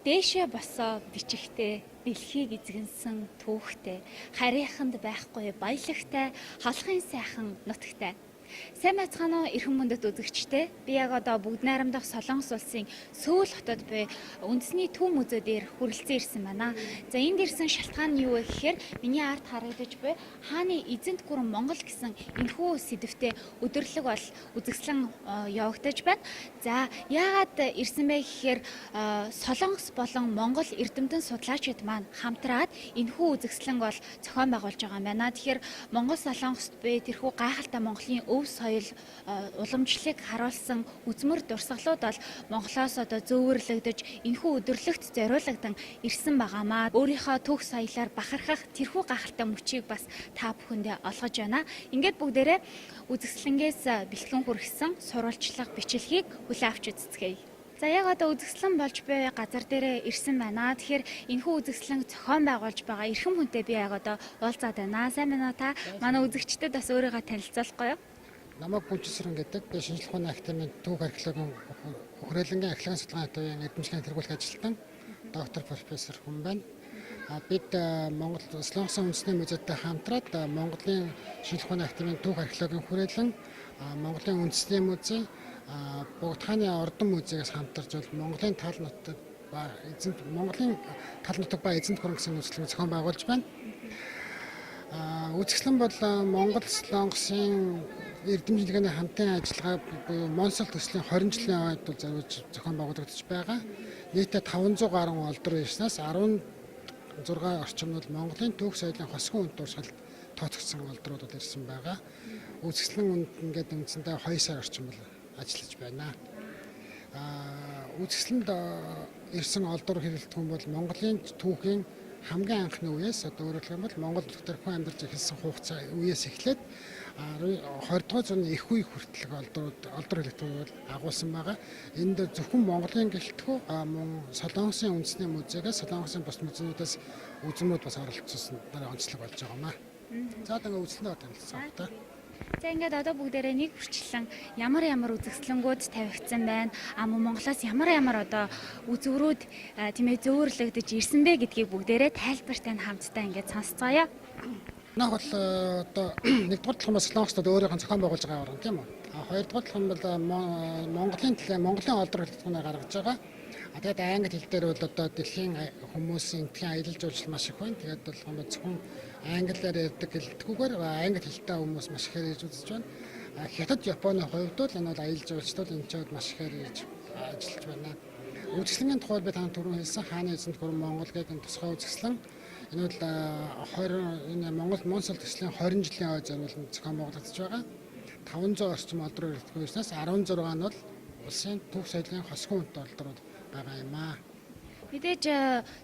Дээшээ босоо бичихтэй, дэлхийг эзэгнсэн түүхтэй, харийнханд байхгүй баялагтай, халахын сайхан нутагтай. Сайн байцгаана уу, эрхэм мөндөд үзэгчдээ. Би яг одоо Бүгд Найрамдах Солонгос улсын Сөүл хотод буй үндэсний төв музей дээр хүрэлцэн ирсэн байна. За, энд ирсэн шалтгаан нь юу вэ гэхээр миний ард харагдаж буй хааны эзэнт гүрэн Монгол гэсэн энэхүү сэдэвтэй өдөрлөг бол үзэсгэлэн явагдаж байна. За, яагаад ирсэн бэ гэхээр Солонгос болон Монгол эрдэмтэн судлаачид маань хамтраад энэхүү үзэсгэлэн бол зохион байгуулж байгаа юм байна. Тэгэхээр Монгол Солонгост буй тэрхүү гайхалтай Монголын өв соёл, уламжлалыг харуулсан үзмэр дурсгалууд бол Монголоос одоо зөөвөрлөгдөж, энэхүү өдөрлөгт зориулагдсан ирсэн байгаа маа. Өөрийнхөө түүх соёлоор бахархах тэрхүү гайхалтай мөчийг бас та бүхэндээ олгож байна. Ингээд бүгдээрээ үзэсгэлэнгээс бэлтгэн хүргэсэн сурвалжлага бичлэгийг хүлээн авч үзцгээе. За, яг одоо үзэсгэлэн болж буй газар дээрээ ирсэн байна. Тэгэхээр энэхүү үзэсгэлэн зохион байгуулж байгаа эрхэм хүнтэй би яг одоо уулзаад байна. Сайн байна уу, та? Манай үзэгчдэд бас өөрийгөө танилцуулахгүй юу? Намайг Бүнчсэрэн гэдэг. Би шинжлэх ухааны академийн түүх археологийн хүрээлэнгийн археологийн судалгааны төвийн эрдэмтдийн тэргуулах ажилтан, доктор, профессор хүн байна. Бид Монгол Солонгосын үндэсний музейтэй хамтраад Монголын шинжлэх ухааны академийн түүх археологийн хүрээлэн, Монголын үндэсний музей, Богд хааны ордон музейгээс хамтарч бол Монголын тал нутаг ба эзэнт Монголын тал нутаг ба эзэнт гүрэн гэсэн үзэсгэлэн зохион байгуулж байна. Үзэсгэлэн бол Монгол Солонгосын эрдэм шинжилгээний хамтын ажиллагаа буюу Монсол төслийн 20 жилийн ойд бол зориулж зохион байгуулагдаж байгаа. Нийтдээ 500 гаруй олдруу ирснээс 16 орчим нь бол Монголын түүх соёлын хосгон үнд дурсгалд тооцогдсон олдрууд бол ирсэн байгаа. Үзэсгэлэн үнд ингээд үндсэндээ 2 сар орчим бол ажиллаж байна. Үзэсгэлэнд ирсэн олдвор хэрэглэгдэхүүн бол Монголын түүхийн хамгийн анхны үеэс, одоо өөрөөр хэлэх юм бол Монгол улс хүн амьдарч эхэлсэн хугацаа үеэс эхлээд 20 дугаар зууны их үе хүртэлх олдрууд, олдвор хэрэглэгдэхүүн бол агуулсан байгаа. Энд зөвхөн Монголын гэлтгүй мөн Солонгосын үндэсний музейгээс, Солонгосын бус музейнуудаас үзмүүд бас оролцсон дараа онцлог болж байгаа юм аа. За, одоо ингээ үзэсгэлэнээ танилцсан та. За, ингээд одоо бүгдээрээ нэг хүрчлэн ямар ямар үзэсгэлэнгүүд тавигдсан байна. А мөн Монголоос ямар ямар одоо үзүүрүүд, тийм ээ, зөөвөрлөгдөж ирсэн бэ гэдгийг бүгдээрээ тайлбартай нь хамтдаа ингээд сонсцгоё. Манайх бол одоо нэгдүгээр талх нь Солонгост өөрийнх нь зохион байгуулж байгаа орн, тийм үү. А хоёрдугаар талх нь бол Монголын төлөө Монголын олдвор хэрэглэгдэхүүнээ гаргаж байгаа. А тэгээд англи хэл дээр бол одоо дэлхийн хүмүүсийн энтхийн аялал жуулчлал маш их байна. Тэгээд бол зөвхөн англиар ярьдаг гэлтгүүгээр англи хэлтэй хүмүүс маш ихээр ирж үзэж байна. А Хятад, Японы хувьд бол энэ бол аялал жуулчлал энэ ч маш ихээр ирж ажиллаж байна. Үзэсгэлэнгийн тухай би танд түрүүн хэлсэн, хааны эзэнт гүрэн Монгол гэдэг энэ тусгай үзэсгэлэн. Энэ бол 20 энэ Монгол Монсол төслийн 20 жилийн ой зориулан зохион байгуулагдаж байгаа. 500 орчим олдруу хэрэглэгдэхүүн ирснээс 16 нь бол улсын түүх соёлын хосгон үнэт олдрууд байгаа юм аа. Мэдээж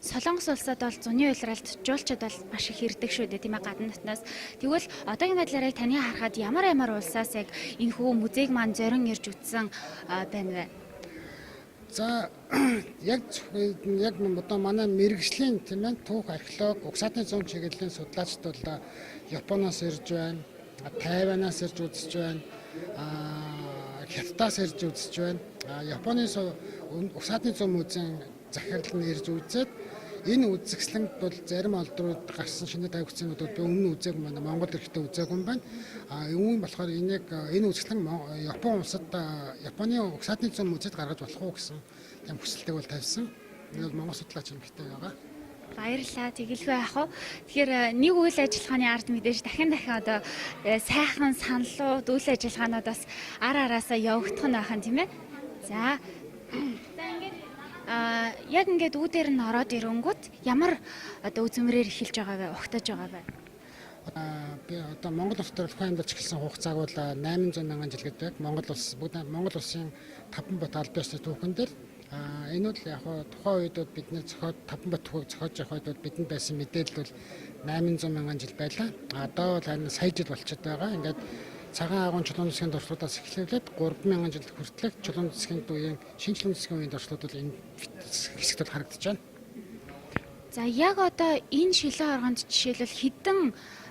Солонгос улсад бол зуны улиралд жуулчид бол маш их ирдэг шүү дээ, тийм ээ, гадна дотноос. Тэгвэл одоогийн байдлаар яг таны харахад ямар ямар улсаас яг энэхүү музейг маань зорин ирж үзсэн байна вэ? За, яг яг одоо манай мэргэжлийн, тийм ээ, түүх археолог, угсаатны зун чиглэлийн судлаачид бол Японоос ирж байна, Тайванаас ирж үзэж байна, Хятадаас ирж үзэж байна. Японы угсаатны зун музейн захирал нь ирж үзээд, энэ үзэсгэлэнт бол зарим олдрууд гарсан шинэ тавигдсан юмнууд би өмнө үзээгүй байна. Монгол ирэхдээ үзээгүй юм байна. А юм болохоор энийг, энэ үзэсгэлэн Япон улсад, Японы угсаатны зун музейд гаргаж болох уу гэсэн тийм хүсэлтийг бол тавьсан. Энэ бол Монгол судлаач эмэгтэй байгаа. Баярлалаа. Тэгэлгүй яах вэ? Тэгэхээр нэг үйл ажиллагааны ард мэдээж дахин дахин одоо сайхан саналууд, үйл ажиллагаанууд бас ар араасаа явагдах нь байх нь, тийм ээ. За. За, ингээд яг ингээд үүдээр нь ороод ирэнгүүт ямар одоо үзмэрээр эхэлж байгаа вэ? Угтаж байгаа вэ? Би одоо Монгол улс төр хүн амьдарч эхэлсэн хугацааг бол 800 мянган жил гэдэг. Монгол улс, бүгд Монгол улсын Таван бот аль биесны түүхэн дээр энэ бол яг тухайн үед бол бид нэр зохиод Таван бот түүхийг зохиож явах үед бол бидэнд байсан мэдээлэл бол 800 мянган жил байлаа. Одоо бол харин сая жил болчиход байгаа. Ингээд Цагаан агуйн чулуун засгийн дуршлуудаас эхлүүлээд 3000 жил хүртэлх чулуун засгийн үеийн, шинэ чулуун засгийн үеийн дуршлууд бол энэ хэсэгт бол харагдаж байна. За, яг одоо энэ шилэн хоргонд жишээлбэл хэдэн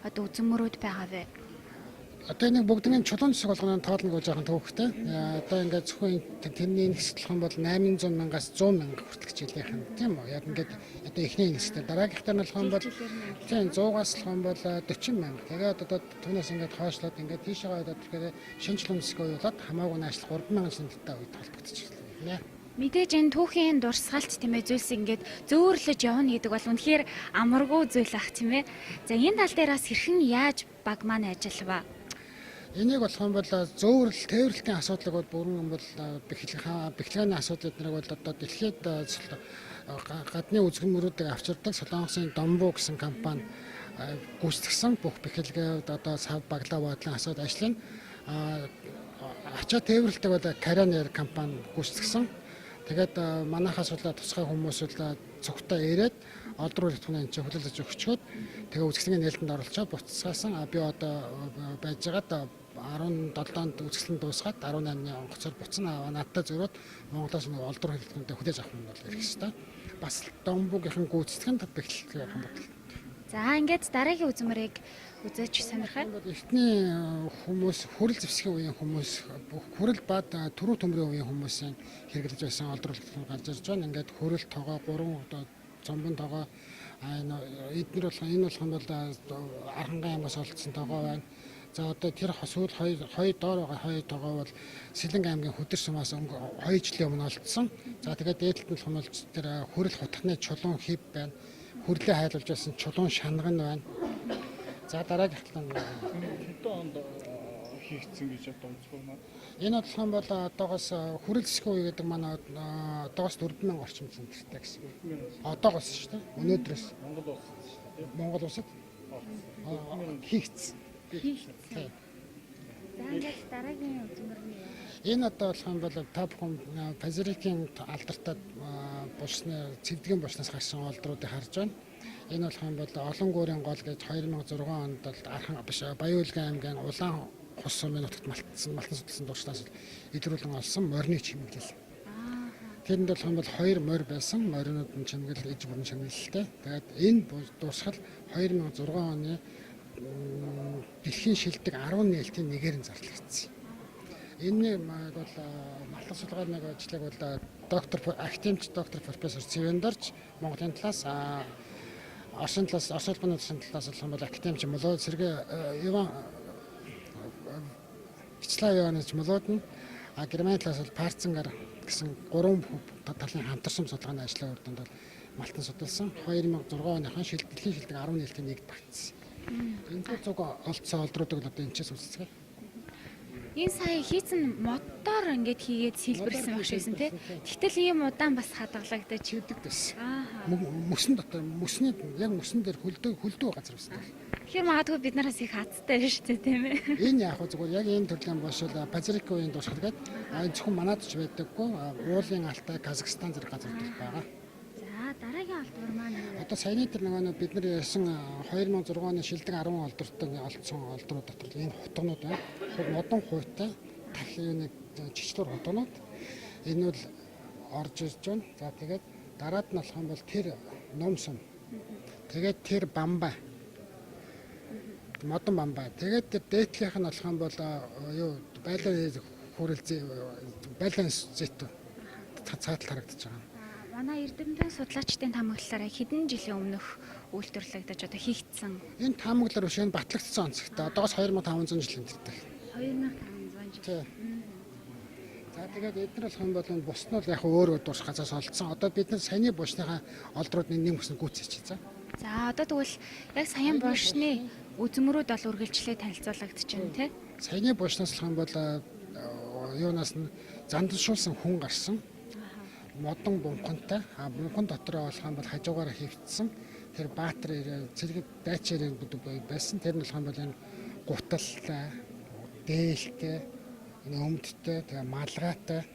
одоо үзмөрүүд байгаа вэ? Одоо нэг бүгдний чулуун зэвсэг болгоно тоолно гэж жоохон төвөгтэй. Одоо ингээд зөвхөн тэрний энэ хэсэг болох юм бол 800 мянгаас 100 мянга хүртэл хичээлийнх нь, тийм үү? Яг ингээд одоо эхний хэсэгтээ, дараагийнх дээр нь болох юм бол, тийм, 100-аас болох юм бол 40 мянга. Тэгээд одоо түүнээс ингээд хойшлоод ингээд тийшээ одоо тэгэхээр шинэ чулуун зэвсэг уйлаад хамаагүй наашлах 3000 жилийн үед холбогдчихлаа. Мэдээж энэ түүхийн дурсгалт, тийм ээ, зүйлс ингээд зөөвөрлөж явна гэдэг бол үнэхээр амаргүй зүйл ах, тийм ээ. За, энэ тал дээр бас хэрхэн яаж баг маань ажиллаваа? Энийг болох юм бол зөөвөрлөл, тээвэрлэлтийн асуудлыг бол бүрэн бол бэхлэгээний асуудал эднийг бол одоо дэлхийд гадны үзгэн мөрүүдийг авчирдаг Солонгосын Домбу гэсэн компани гүйцэтгсэн бүх бэхлэгээ, одоо сав баглаа баадлын асуудал ажлын ачаа тээвэрлэлтийг бол Korean Air компани гүйцэтгсэн. Тэгээд манайхаас бол тусгай хүмүүс бол цогтой ирээд олдруу бүтээгдэхүүнээ энэ чинь хүлээлгэж өгчөөд, тэгээ үзэсгэлэнгийн нээлтэнд оролцоод буцаасан. Би одоо байжгаад 17-нд үзэсгэлэн дуусгаад 18-ны онгоцоор буцна. Надтай зөрөөд Монголоос нэг олдруу бүтээгдэхүүнтэй хүлээж авах юм бол ирэх ёстой. Бас Домбугийнхан гүйцэтгэх нь бэхлэлтэй хамгаалалт. За, ингээд дараагийн үзмэрийг үзэж сонирхоо. Эртний хүмүүс, хүрэл зэвсгийн үеийн хүмүүс, хүрэл бад түрүү төмрийн үеийн хүмүүсийн хэрэглэж байсан олдруулалт гарч ирж байна. Ингээд хүрэл тогоо, гурван одоо цомбон тогоо, энэ эднэр болох, энэ болох юм бол Архангай аймгаас олдсон тогоо байна. За, одоо тэр сүүл хоёр хоёр доор байгаа хоёр тогоо бол Сэлэнг аймгийн Хөдөр сумаас 2 жилийн өмнө олдсон. За, тэгээд дээдэлт нь болох юм бол тэр хүрэл хутганы чулуун хэв байна. Хүрлээ хайлуулж байсан чулуун шанга нь байна. За, дараагийнх нь Хэдэн онд хийгдсэн гэж одоо онцгой маань? Энэ болох юм бол одоогоос хүрэл зэвсгийн үе гэдэг манай одоогоос 4000 орчим центэртэй гэсэн. Одоогоос шүү дээ. Өнөөдрөөс. Монгол улсад шүү дээ. Монгол улсад хийгдсэн. Хийгдсэн. За, ингээд дараагийн үзмэр нь юу? Энэ одоо болох юм бол та бүхэн Пазирикийн алдартай булшны, цэвдгийн булшнаас гарсан олдруудыг харж байна. Энэ болох юм бол Олон гуурын гол гэж 2006 онд бол Архан биш, Баян-Өлгөн аймгийн Улаан хус сумын нутагт малтсан, малтан судалсан туршлаас илрүүлэн олсон морины чимэглэл. Тэрэнд болох юм бол хоёр морь байсан. Моринууд нь чимэглэл иж бүрэн чимэглэлтэй. Тэгээд энэ дурсгал 2006 оны дэлхийн шилдэг 10 нээлтийн нэгээр нь зарлагдсан. Энэний бол малтан судалгааны нэг ажлыг бол доктор, академич, доктор, профессор Цэвэндорж Монголын талаас, Оросын талаас, Орос улбаны улсын талаас болох юм бол академич Молоо Сергей Иван Вячеслав Иванович Молодин, а Германы талаас бол Парценгар гэсэн гурван талын хамтарсан судалгааны ажлын үр дүнд бол малтан судалсан. 2006 оныхон дэлхийн шилдэг 10 нээлтийн нэгд багтсан. Энэ зүг олдсон олдруудыг л одоо энэ ч үзцгээе. Энэ сая хийцэн модоор ингээд хийгээд сэлбэрсэн багш байсан, тий. Тэгтэл ийм удаан бас хадгалагдаж. Чидэг байсан. Мөсөн дотор, мөсний яг мөсөн дээр хөлдөө хөлдөө газар байсан. Тэгэхээр магадгүй бид нараас их хаттай шүү дээ, тийм ээ. Энэ яг зүгээр яг энэ төрлийн бошол Пазирик үеийн дурсгал гээд энэ зөвхөн манад ч байдаггүй, уулын Алтай, Казахстан зэрэг газар дээр байгаа. За, дараагийн олдвор маань юу вэ? Одоо саяны тэр нөгөө бид нар ярьсан 2006 оны шилдэг 10 олдвортой олдсон олдрууд дотор энэ хутганууд байна. Модон хуйтай тахи нэг чичлүүр хутганууд энэ бол орж ирж байна. За, тэгээд дараад нь болох юм бол тэр ном сум. Тэгээд тэр бамбай. Модон бамбай. Тэгээд тэр дээдлийнх нь болох юм бол юу байлаа хүрэл байлаа зэт цаатал харагдаж байгаа. Манай эрдэмтэн судлаачдын таамаглалаараа хэдэн жилийн өмнөх үйлдвэрлэгдэж одоо хийгдсэн? Энэ таамаглал биш, энэ батлагдсан онцлогтой. Одоогоос 2500 жилийн тэртэй. 2500 жил. Тий. За, тэгээд эдгээр болох юм бол бус нь бол яг өөр өөр дурш газраас олдсон. Одоо бид нар саяны булшныхаа олдруудын нэг бүсний гүйцэтгэж за. За, одоо тэгвэл яг саяын булшны үзмөрүүд бол үргэлжлээ танилцуулагдаж байна, тий. Саяны булшнаас болох юм бол юунаас нь занданшуулсан хүн гарсан. Модон бунхантай. А бунхан дотроо болох юм бол хажуугаараа хэвтсэн. Тэр баатар цэрэг дайчаар байсан. Тэр нь болох юм бол энэ гуталтай, дээлтэй, энэ өмдтэй, тэгээ малгайтай.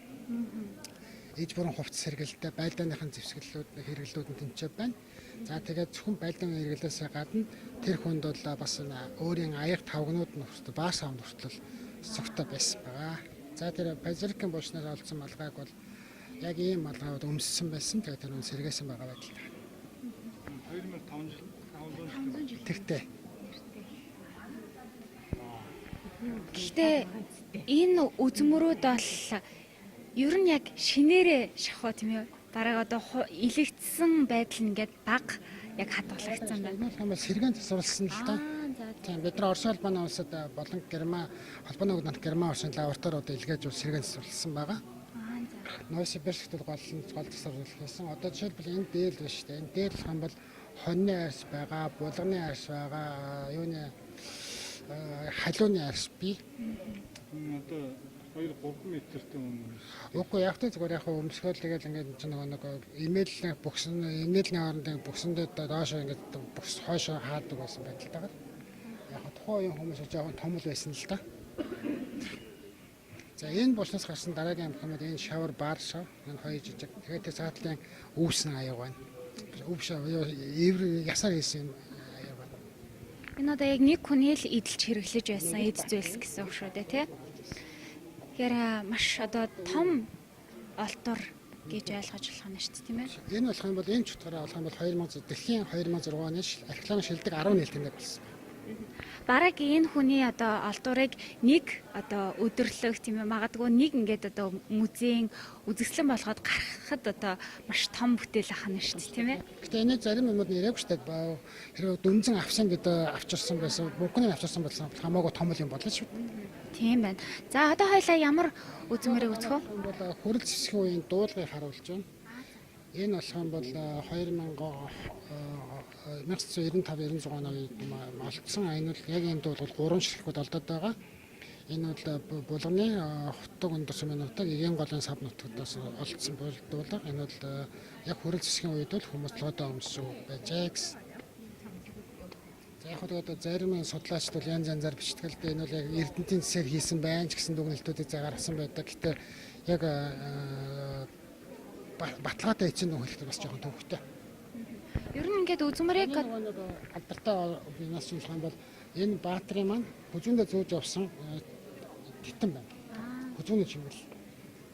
Иж бүрэн хувцас сэргэлтэй, байлдааныхын зэвсгэлүүд, хэрэглүүд нь тэнцээ байна. За, тэгээд зөвхөн байлдааны хэрэглээсээ гадна тэр хүнд бол бас өөрийн аяг тавгнууд нь хүртэл, баас авнд хүртэл цогтой байсан байгаа. За, тэр Пазирикийн булшнаар олдсон малгайг бол яг ийм малгайуд өмссөн байсан. Тэгээд тэр нь сэргээсэн байгаа байдалтай. 2500 жил, 500 жил. Тэртэй. Гэхдээ энэ үзмөрүүд бол ер нь яг шинээрээ шахуу, тийм ээ. Бараг одоо илэгдсэн байдал нь ингээд баг яг хадгалагдсан байна. Энэ бол сэргээн засварласан л да. Аа, за. Тийм, бид нар Орос улбаны улсад болон Герман холбооны үгнат Герман улсын лабораториуд илгээж ус сэргээн засварласан байгаа. Аа, за. Новосибирскт бол гол засварлал хийсэн. Одоо жишээлбэл энэ дээл байна шүү дээ. Энэ дээл болох юм бол хоньны арьс байгаа, булганы арьс байгаа, юуны халууны арьс бий. Одоо 2 3 метртэй өмнө. Үгүй, яг тэ зүгээр яг өмсгөл тэгэл ингээд чинь нөгөө нэг имэйл бөхсөн, имэйлийн хооронд бөхсөндөө доошоо ингээд бөхс хойшоо хаадаг байсан байдалтайгаар. Яг тухайн үеийн хүмүүс жоохон том л байсан л да. За, энэ булшнаас гарсан дараагийн юм бол энэ шавар, баар шав, энэ хоёр жижиг. Тэгээд тэр цаатлын өвсөн аяг байна. Өв шав эвэр ясаар хийсэн юм аяг байна. Энэ одоо яг нэг хүний л эдэлж хэрэглэж байсан эд зүйлс гэсэн үг шүү дээ, тий? Тэгэхээр маш одоо том олдор гэж ойлгож болох нь шүү дээ, тийм ээ? Энэ болох юм бол энэ чутгаараа болох юм бол 2000 дэлхийн 2006 оны археологийн шилдэг 10 нээлттэнд болсон. Бараг энэ хүний одоо олдуурыг нэг одоо өдөрлөг, тийм ээ, магадгүй нэг ингээд одоо музейн үзэсгэлэн болгоод гаргахад одоо маш том бүтээл ахна шүү дээ, тийм ээ? Гэтэ энэ зарим юмуд нь яриаггүй шүү дээ. Хэрвээ дүнзэн авсан гэдэг авчирсан байсан, мөнгөний авчирсан болсон хамаагүй том л юм болно шүү дээ. Тийм байна. За, одоо хоёлаа ямар үзмэрийг үзэх вэ? Бол хүрэл зэвсгийн үеийн дуулгыг харуулж байна. Энэ болох юм бол 1995 96 оны үед олдсон энэ бол яг энэ дуулга бол гурван ширхгүүд олдоод байгаа. Энэ бол булганы хотог өндөр сумын нутаг, эгийн голын сав нутгадаас олдсон дуулга. Энэ бол яг хүрэл зэвсгийн үед бол хүмүүс лодоо өмссөн байжээ гэсэн. За, яг хөө зарим судлаачид бол янз янзаар бичдэг л дээ. Энэ бол яг Эрдэнэтийн зэсээр хийсэн байна ч гэсэн дүгнэлтүүдийг загарсан байдаг. Гэтэ яг баталгаатай эцсийн дүн хэлэхэд бас жоохон төвөгтэй. Ер нь ингээд үзмэрийг Нэг алдартай нас юм бол энэ баатрын маань хүзүүндээ зүүж явсан титэн байна. Хүзүүний чимгэл.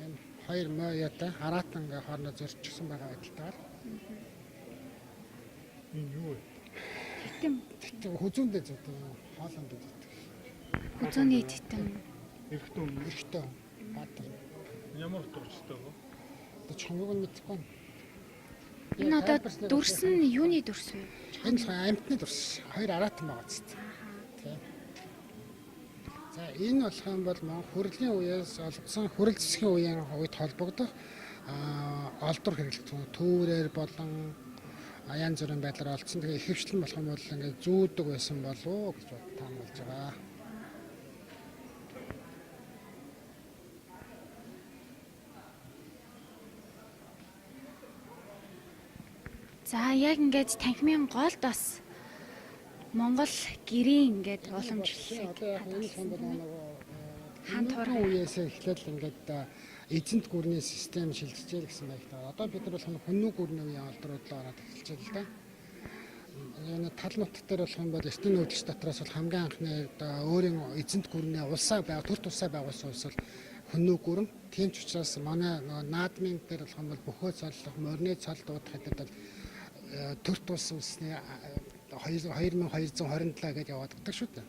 Энэ хоёр моётой хараатан ингээ хоорондоо зөрчсөн байгаа байдалтайгаар. Энэ юу вэ? Титэм. Титэн хүзүүндээ зүүдэг, хоолонд зүүдэг. Хүзүүний титэм. Эрэгтэй өмнө. Эрэгтэй баатар. Ямар утгатай вэ? Одоо чоног нь мэдэхгүй байна. Энэ одоо дүрс нь юуны дүрс вэ? Энэ болохоор амьтны дүрс. Хоёр араатан байгаа ч тийм. За, энэ болох юм бол Монгол хүрлийн үеэс олдсон хүрэл зэвсгийн үеийн үед холбогдох олдвор хэрэглэгдэх төөрөөр болон янз бүрийн байдлаар олдсон. Тэгээ ихэвчлэн болох юм бол ингээд зүүдэг байсан болов уу гэж таамаглаж байгаа. За, яг ингээд танхимын голд бас Монгол гэрийн ингээд уламжлалыг Одоо яг энэ сон бол нөгөө Хан хан үеэс эхлээд ингээд эзэнт гүрний систем шилжижээ гэсэн маягтай. Одоо бид нар болох хүннүү гүрний үеийн олдруудлаа ороод эхэлж байна л да. Энэ тал нутаг дээр болох юм бол эртний нүүдэлч дотроос бол хамгийн анхны одоо өөрийн эзэнт гүрнээ улсаа байг төрт улсаа байгуулсан улс бол хүннүү гүрэн. Тийм ч учраас манай нөгөө наадмын дээр болох юм бол бөхөө цоллох, морины цол дуудах гэдэг бол төрт улс үлсний 2227 гэж яваад өгдөг шүү дээ.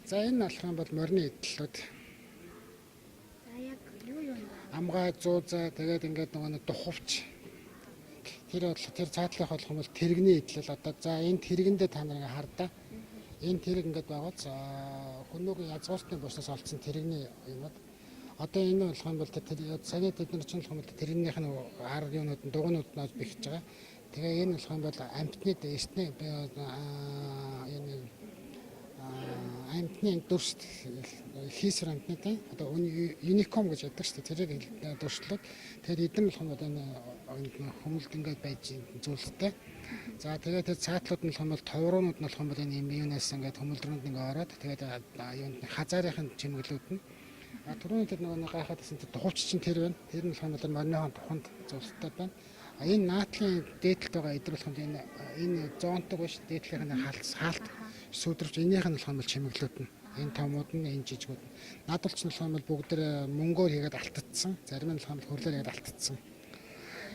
За, энэ болох юм бол морины эдлүүд. За, яг юу юу юм бэ? Амгай, зуузаа, тэгээд ингээд нөгөө нэг духовч. Тэр бол тэр цаатлах болох юм бол тэрэгний эдлэл. Одоо за энэ тэргэндээ та нар ингээ хардаа. Энэ тэрэг ингээд байгаа за хүнүүгийн язгууртны буснаас олдсон тэрэгний юмуд. Одоо энэ болох юм бол тэр саяны тэд нар чинь болох юм бол тэрэгнийх нь ар юунууд нь дугуйнууд нь бэхэж байгаа. Тэгээ энэ болох юм бол амтны эртний энэ амтны дүрс, хийсвэр амтны, тийм, одоо уникум гэж яддаг шүү дээ. Тэрийг дуршлаад тэгэхээр эдэн болох нь бол энэ хүмүүлд ингээд байж зүйлтэй. За, тэгээд тэр цаатлууд нь болох юм бол товруунууд нь болох юм бол энэ юм юунаас ингээд хүмүүлдрүүнд ингээд ороод тэгээд юунд хазаарынхын чимэглүүд нь а түрүүний тэр нөгөө гайхаад байсан тэр духовч чинь тэр байна. Тэр нь болох юм бол мориныхон туханд зүйлтэй байна. А энэ наадлын дээдлэлт байгаа эдэр болох юм энэ энэ зоонтог биш, дээдлийнх нь хаалт хаалт сүдрвч энийх нь болох юм бол чимэглүүд нь энэ томууд нь, энэ жижигүүд нь. Наадвалч нь болох юм бол бүгд мөнгөөр хийгээд алтцсан. Зарим нь болох юм бол хөрлөөр хийгээд алтцсан.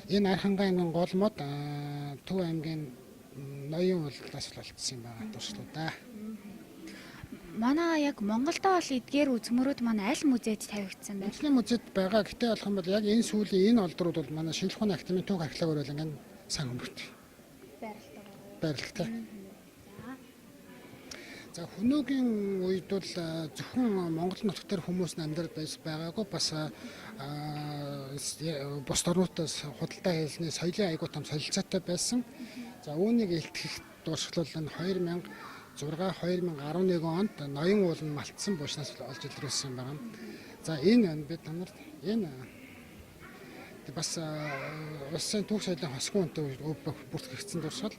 Энэ Архангай аймгийн гол мод Төв аймгийн ноён улаас л олдсон юм байна туршлуудаа. Манай яг Монголдо бол эдгээр үзмөрүүд маань аль музейд тавигдсан бэ? Үндэсний музейд байгаа. Гэтэ болох юм бол яг энэ сүүлийн энэ олдрууд бол манай шинжлэх ухааны академийн түүх археологи хөрөлөнгийн сан хөмрөт Байралтай. Байралтай. За, хөнөөгийн үед бол зөвхөн Монгол нутаг дээр хүмүүс нь амьдрал байж байгаагүй, бас бус орнуудаас худалдаа хийлний соёлын айгуу том солилцоотой байсан. За, үүнийг илтгэх дурсгалал нь 2006 2011 онд ноён уул нь малтсан буушнаас олж илрүүлсэн байна. За, энэ бид нарт энэ бас улсын түүх соёлын хосгон үнэтэй бүртгэгдсэн дурсгал,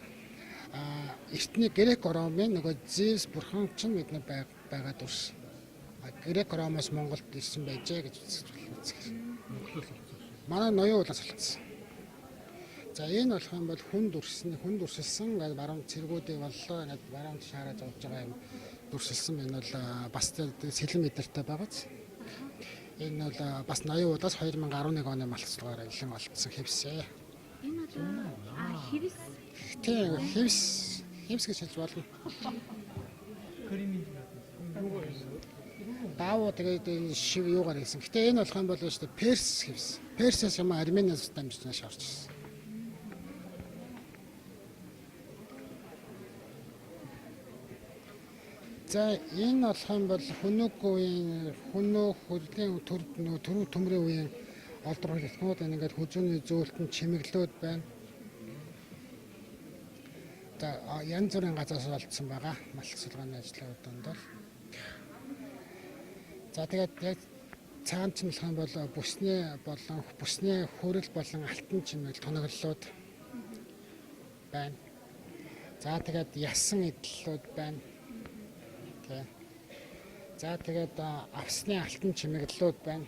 эртний Грек Ромын нөгөө Зевс бурхан чинь бид нар байгаа дүрс. Грек Ромоос Монголд ирсэн байжээ гэж үзэж байна. Монголоос олцсон. Манай ноён уулаас олцсон. За, энэ болох юм бол хүн дүрсэн, хүн дүрсэлсэн ингээд баруун цэргүүдийг боллоо ингээд баруун шаараа зовж байгаа юм дүрсэлсэн. Энэ бол бас сэлэн метртэй байгааз. Энэ бол бас ноён уулаас 2011 оны малтцлагаар илэн олдсон хэвсээ. Энэ одоо хэвс. Тийм, хэвс, хэвс гэж хэлж болно. Даавуу тэгээд энэ шив юугаар хийсэн. Гэтэ энэ болох юм бол шүү дээ, Перс хэвс. Персээс юм Армениас дамжиж нааш орж ирсэн. За, энэ болох юм бол хөнөөх үеийн, хөнөө хөрлийн төр нөө төрөв төмрийн үеийн олдрол хэлхүүд энэ ингээд хүзүүний зөөлтөн чимэглүүд байна. За, янз бүрийн газраас олдсон байгаа. Малх судалгааны ажлын донд бол. За, тэгээд яг цаан ч юм бол бүсний болон бүсний хөрөл болон алтан чимэгэл тоноглолууд байна. За, тэгээд ясан эдлэлүүд байна. Тэ. За, тэгээд авсны алтан чимэглэлүүд байна.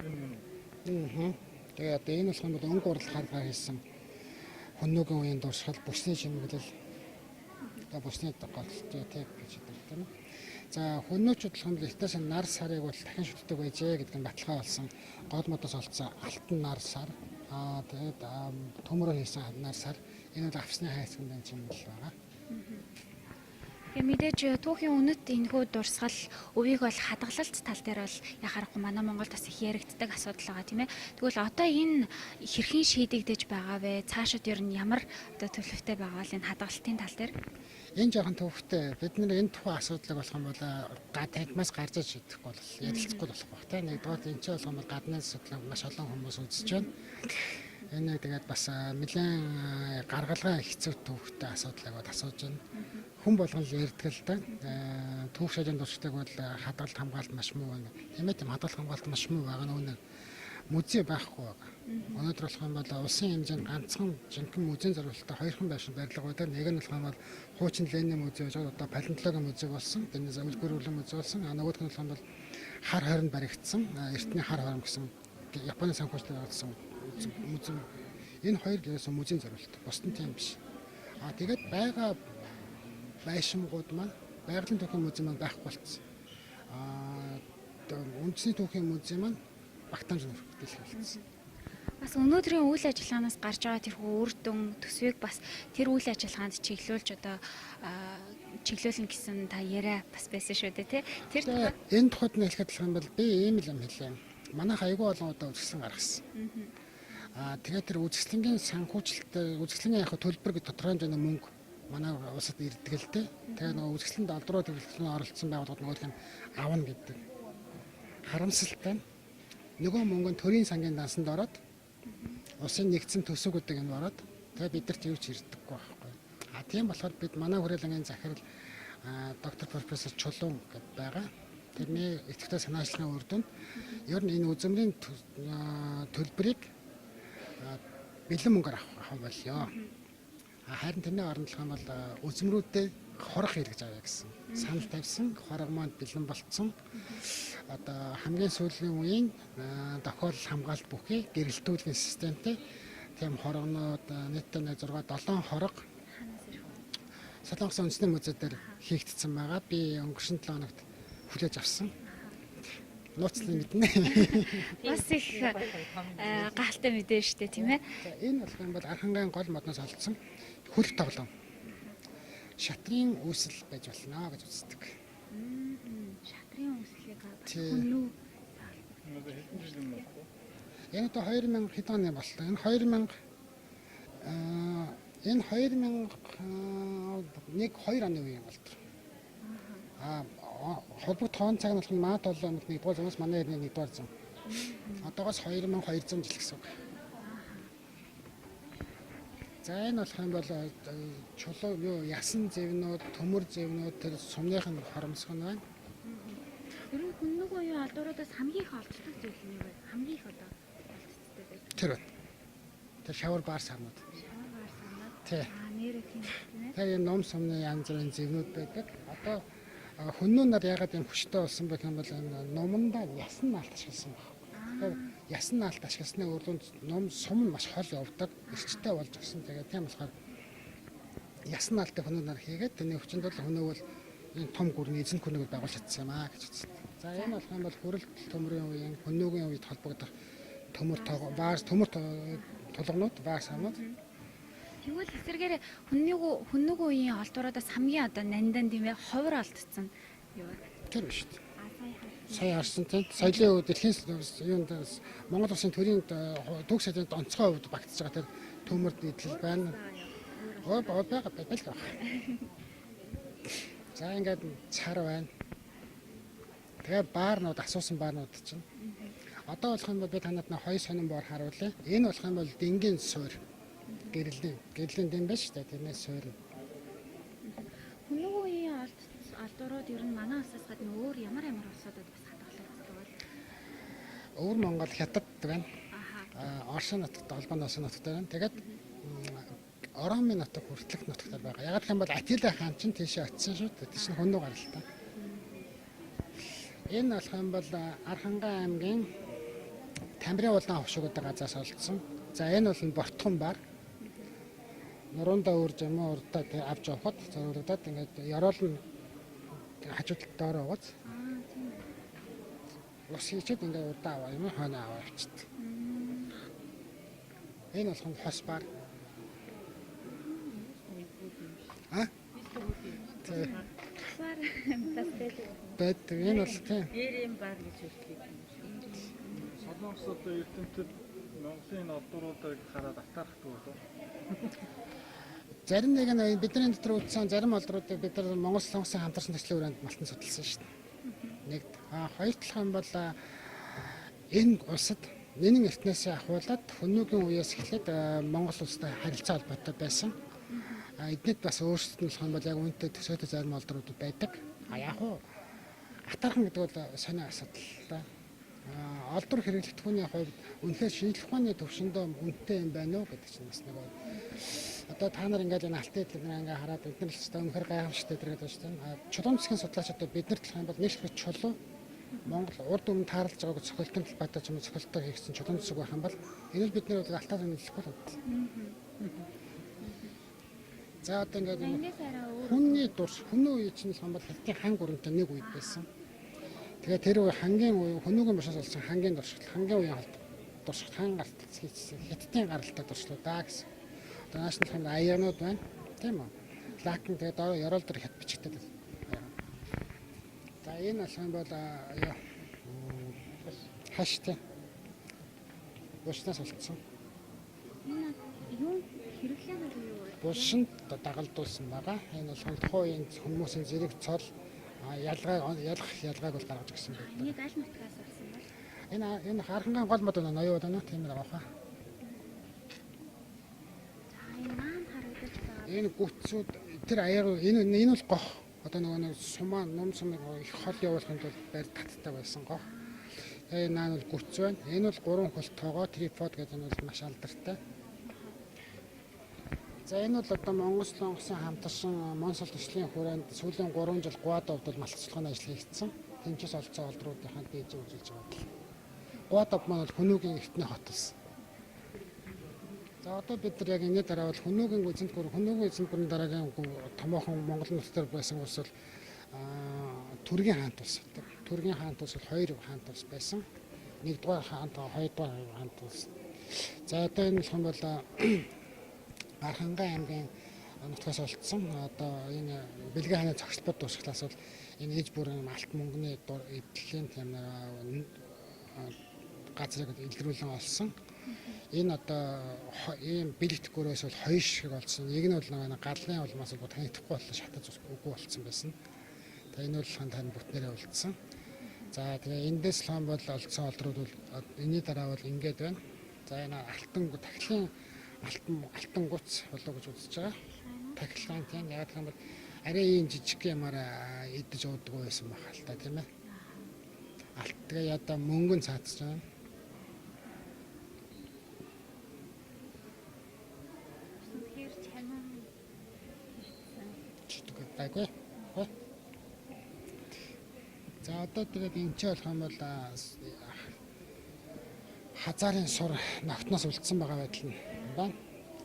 Аа. Тэгээд одоо энэ болох юм бол өнгө урал харгаар хийсэн хөнөөгийн үеийн дурсгал, бүсний чимэглэл, одоо бүсний голтой тэг гэж хэлдэг, тийм ээ. За, хөнөөчүүд болох юм бол эртээс нар сарыг бол дахин шүтдэг байжээ гэдэг нь баталгаа болсон. Гол модоос олдсон алтан нар сар. Тэгээд төмөрөөр хийсэн нар сар. Энэ бол авсны хайцсан чимэглэл байгаа. Тэгээ мэдээж түүхийн үнэт энэхүү дурсгал өвийг бол хадгалалт тал дээр бол яхаарахгүй манай Монголд бас их яригддаг асуудал байгаа, тийм ээ. Тэгвэл одоо энэ хэрхэн шийдэгдэж байгаа вэ? Цаашид ер нь ямар одоо төлөвтэй байгаа бол энэ хадгалтын тал дээр? Энэ жоохон төвхтэй. Бид нэр энэ тухайн асуудлыг болох юм бол танхимаас гарч иж шийдэхгүй бол ярилцахгүй болох байх та. Нэгдүгээр энэ ч болох юм бол гаднаас судлаа маш олон хүмүүс үзэж байна. Энэ тэгээд бас нэлээд гаргалгаа хэцүү төвхтэй асуудлыг бол асууж байна. Хүн болгон л ярьдаг л да. Түүх шажин туршдаг бол хадгалт хамгаалалт маш муу байна. Тийм ээ, тийм хадгалт хамгаалалт маш муу байгаа нь үнэ. Музей байхгүй байгаа. Өнөөдөр болох юм бол улсын хэмжээнд ганцхан жинхэнэ музейн зориулттай хоёрхан байшин барилга байдаг. Нэг нь болох юм бол хуучин Ленин музей байж байгаа, одоо палеонтологийн музей болсон. Тэрнээс үлгэр музей болсон. А нөгөөх нь болох юм бол хар хоринд баригдсан. Эртний хар хором гэсэн Японы санхүүжилтээр баригдсан музей. Энэ хоёр ерөөсөө музейн зориулт. Бусд нь тийм биш. А тэгээд байгаа байшингууд маань байгалийн түүхийн музей маань байхгүй болцсон. А үндэсний түүхийн музей маань багтаамж нөхөдөл болсон. Бас өнөөдрийн үйл ажиллагаанаас гарч байгаа тэрхүү үр дүн төсвийг бас тэр үйл ажиллагаанд чиглүүлж одоо чиглүүлнэ гэсэн та яриа бас байсан шүү дээ, тий. Тэр энэ тухайд нь хэлэхэд болох юм бол би ийм л юм хэлээ. Манайх айгүй олон удаа үзэсгэлэн гаргасан. Тэгээд тэр үзэсгэлэнгийн санхүүжилт, үзэсгэлэнгийн яг төлбөр гэж тодорхой хэмжээний мөнгө манай улсад ирдэг л дээ. Тэгээ нөгөө үзэсгэлэнд олдроо төлөвлөлтөнд оролцсон байгууллагууд нөгөөх нь авна гэдэг. Харамсалтай нь нөгөө мөнгө нь төрийн сангийн дансанд ороод, улсын нэгдсэн төсөв гэдэг юм ороод, тэгээ бидэрт юу ч ирдэггүй байхгүй. А тийм болохоор бид манай хүрээлэнгийн захирал доктор профессор Чулуун гэд байгаа. Тэрний идэвхтэй санаачлагын үр дүнд ер нь энэ үзмрийн төлбөрийг бэлэн мөнгөөр авах болёо. Харин тэрний оронд болох юм бол үзмрүүдэд хорох хэрэгж авъя гэсэн санал тавьсан. Хорог маань бэлэн болцсон. Одоо хамгийн сүүлийн үеийн тохиолдол хамгаалалт бүхий гэрэлтүүлгийн системтэй тийм хорогнууд нийтдээ 6 7 хорог Солонгосын үндэсний музей дээр хийгдсэн байгаа. Би өнгөрсөн 7 хоногт хүлээж авсан. Нууцлан мэднэ. Бас их гахалтай мэдээ шүү дээ, тийм ээ. За, энэ болох юм бол Архангайн гол модноос олдсон хөлөх тоглоом. Шатрын үүсэл байж болно гэж үздэг. Шатрын өмслөг бас Тий. хүннүү. Одоо хэдэн жил юм бэ? Энэ одоо 2000 хэдэн оны боллоо. Энэ 2000 энэ 2001 2 оны үеийн олдор. Аа холбогдох он цаг нь болох нь маа 7 оног 1-р зуунаас манай эртний 1-р зуун. Одоогоос 2200 жил гэсэн үг. За энэ болох юм бол чулуу юу ясан зэвнүүд, төмөр зэвнүүд тэр сумных нь хоромсго нь байна. Ер нь хүннүг уян олдууруудаас хамгийн их олддог зүйл нь юу вэ? Хамгийн их одоо олдцтой байдаг. Тэр байна. Тэр шавар баар сарнууд. Шавар баар санаад. Тий. Аа нэрээ тийм тийм ээ. Тэр юм ном сумны янз бүрийн зэвнүүд байдаг. Одоо хүннүү нар ягаад юм хүчтэй болсон бэ гэх юм бол энэ номондоо ясан наалт ашигласан баг. Тэгэхээр ясан наалт ашигласны үр дүнд ном сум нь маш хол явдаг, эрчтэй болж өгсөн. Тэгээд тийм болохоор ясан наалтыг хүннүү нар хийгээд тэрний хүчинд бол хүнөөг бол энэ том гүрний эзэн хүнөөг байгуулж чадсан юм аа гэж үзсэн. За энэ болох юм бол хүрэлт төмрийн үеийн хүннүүгийн үед холбогдох төмөр тоогоо, баар төмөр тулгнууд, баар самнууд. Тэгвэл эсэргээр хүннүг үеийн олдууруудаас хамгийн одоо нандан тийм ээ ховор олдсон юу вэ? Тэр биш үү? Аа сая харсан. Сая харсан тийм соёлын үед дэлхийн юунд Монгол улсын төрийн түүх соёлын онцгой хувьд багтж байгаа тэр төмөр нийтлэл байна. Ой байгаа байл байх. За ингээд цар байна. Тэгээ баарнууд асуусан баарнууд чинь. Одоо болох юм бол би танад нэг хоёр сонин боор харуулъя. Энэ болох юм бол дэнгийн суурь. Гэрлийн гэрлийн дэм биш үү? Тэрнээс суурь. Хүннүг үеийн олдуурууд ер нь манай улсаас гадна өөр ямар ямар улсуудад бас хадгалагддаг бол? Өвөр Монгол хятад байна. Аха. Орсын нутагт холбооны Орсын нутагт байна. Тэгээд Оромын нутаг хүртэлх нутагтаар байгаа. Яг гэх юм бол Атила хаан чинь тийшээ очисон шүү дээ. Тийш нь хүннүү гаралтай. Энэ болох юм бол Архангай аймгийн Тамирын улаан хөвшөөгдөг газраас олдсон. За энэ бол бортгон бар. Нурундаа үрж юм уу урдаа тэг авч явахад зориулагдаад ингээд ёроол нь хажуу талд доор угац. Аа тийм ээ. Ус хийчихэд ингээд урдаа аваа юм уу хойноо аваа явчихдаг. Энэ болох нь хос бар. А? Тий. Бар бас байдаг. Байдаг. Энэ бол тийм. Гэрийн бар гэж хэлдэг юм шиг. Солонгос одоо эрдэмтэд Монголын энэ олдууруудыг хараад атаархдаг болов. Зарим нэг нь бидний дотор үлдсэн зарим олдруудыг бид нар Монгол Солонгосын хамтарсан төслийн хүрээнд малтан судалсан шүү дээ. Нэгд. А хоёр талх юм бол энэ улсад нэнэн эртнээсээ ахуулаад хүннүгийн үеэс эхлээд Монгол улстай харилцаа холбоотой байсан. А эднэд бас өөрсдөд нь болох юм бол яг үүнтэй төсөөтэй зарим олдрууд байдаг. А яг уу атаархан гэдэг бол сонио асуудал л да. А олдвор хэрэглэгдэхүүний хувьд үнэхээр шинжлэх ухааны төвшөндөө үнэтэй юм байна уу гэдэг чинь бас нэг одоо та нар ингээд энэ алтын эдлэг ингээ хараад бид нар л ч үнэхээр гайхамшигтай гэдэг байна шүү дээ. А чулуун зэсгийн судлаач одоо бид нар талах юм бол нэг шиг чулуу Монгол урд өмнө таарлаж байгааг цохилтын талбайтай ч юм уу цохилтоор хийгдсэн чулуун зэсэг байх юм бол энэ л бид нар бол алтаар үнэлэхгүй л байна. За одоо ингээд энэ Эндээс арай өөр Хүнний дурс хүмүүн үе чинь л бол хятадын хан гүрэнтэй нэг үед байсан. Тэгээ тэр үе хангийн үе хүмүүгийн бушаас болсон хангийн дуршил, хангийн үеийн холбоо дуршил хан гартал хийсэн хятадын гаралтай дуршлуу даа гэсэн. Одоо нааш нь болохоор аяанууд байна. Тийм үү? Лакн тэгээ доор ёроол дээр хят бичигтэй байна. За энэ болох юм бол юу хаш тийм. Булшнаас олдсон. энэ юу хэрэглээ нь юу вэ? Булшинд дагалдуулсан байгаа. Энэ болохоор тухайн үеийн хүмүүсийн зэрэг цол ялгаа ялах ялгааг бол гаргаж ирсэн байдаг. Энийг аль нутгаас олсон бол? Энэ энэ хархангаан гол мод байна. Ноёо байна тийм л байгаа хаа. За энэ наан харагдаж байгаа. Энэ гүцүүд тэр аяар энэ энэ бол гох. Одоо нөгөө нэг сумаа нум сумыг их хол явуулахын тулд байр таттай байсан гох. Тэгээ энэ наан бол гүц байна. Энэ бол гурван хөл тоогоо трипод гэдэг нь бол маш алдартай. За энэ бол одоо Монгол Солонгосын хамтарсан Монсол төслийн хүрээнд сүүлийн 3 жил Гуадовд бол малтцлагын ажил хийгдсэн. Тэмчээс олцсон олдруудынхаа дээж үзүүлж байгаа гэл. Гуадов маань бол хүнүүгийн эртний хот болсон. За одоо бид нар яг энэ дараа бол хүнүүгийн эзэнт гүр хүнүүгийн эзэнт гүрний дараагийн томоохон Монгол нутгаар байсан улс бол Түргийн хаант улс гэдэг. Түргийн хаант улс бол хоёр хаант улс байсан. Нэгдүгээр хаант, хоёрдугаар хаант улс. За одоо энэ болох юм бол Архангай аймгийн нутгаас олдсон. Одоо энэ Бэлгийн хааны цогцлбор дуусгалаас бол Энэ иж бүрэн алт мөнгөний эдлийн тийм газрыг илрүүлэн олсон. Энэ одоо ийм бэлэгт гөрөөс бол хоёр шиг олсон. Нэг нь бол нэг галлын улмаас бол танигдахгүй боллоо, шатаж үгүй болцсон байсан. Тэгээ энэ бол тань бүтнээрээ үлдсэн. За тэгээ эндээс л бол олдсон олдрууд бол энэний дараа бол ингээд байна. За энэ алтан тахилын алтан гуц болоо гэж үзэж байгаа. Тахилгаан тийм яг гэх юм бол арай ийм жижиг юмар идэж уудаггүй байсан байх л та тийм ээ. Алт тэгээ ядаа мөнгөн цаатж байгаа. Тэгэхээр чамин гайгүй. За одоо тэгээд энэ ч болох юм бол хазаарын сур ногтноос үлдсэн байгаа байдал нь байна.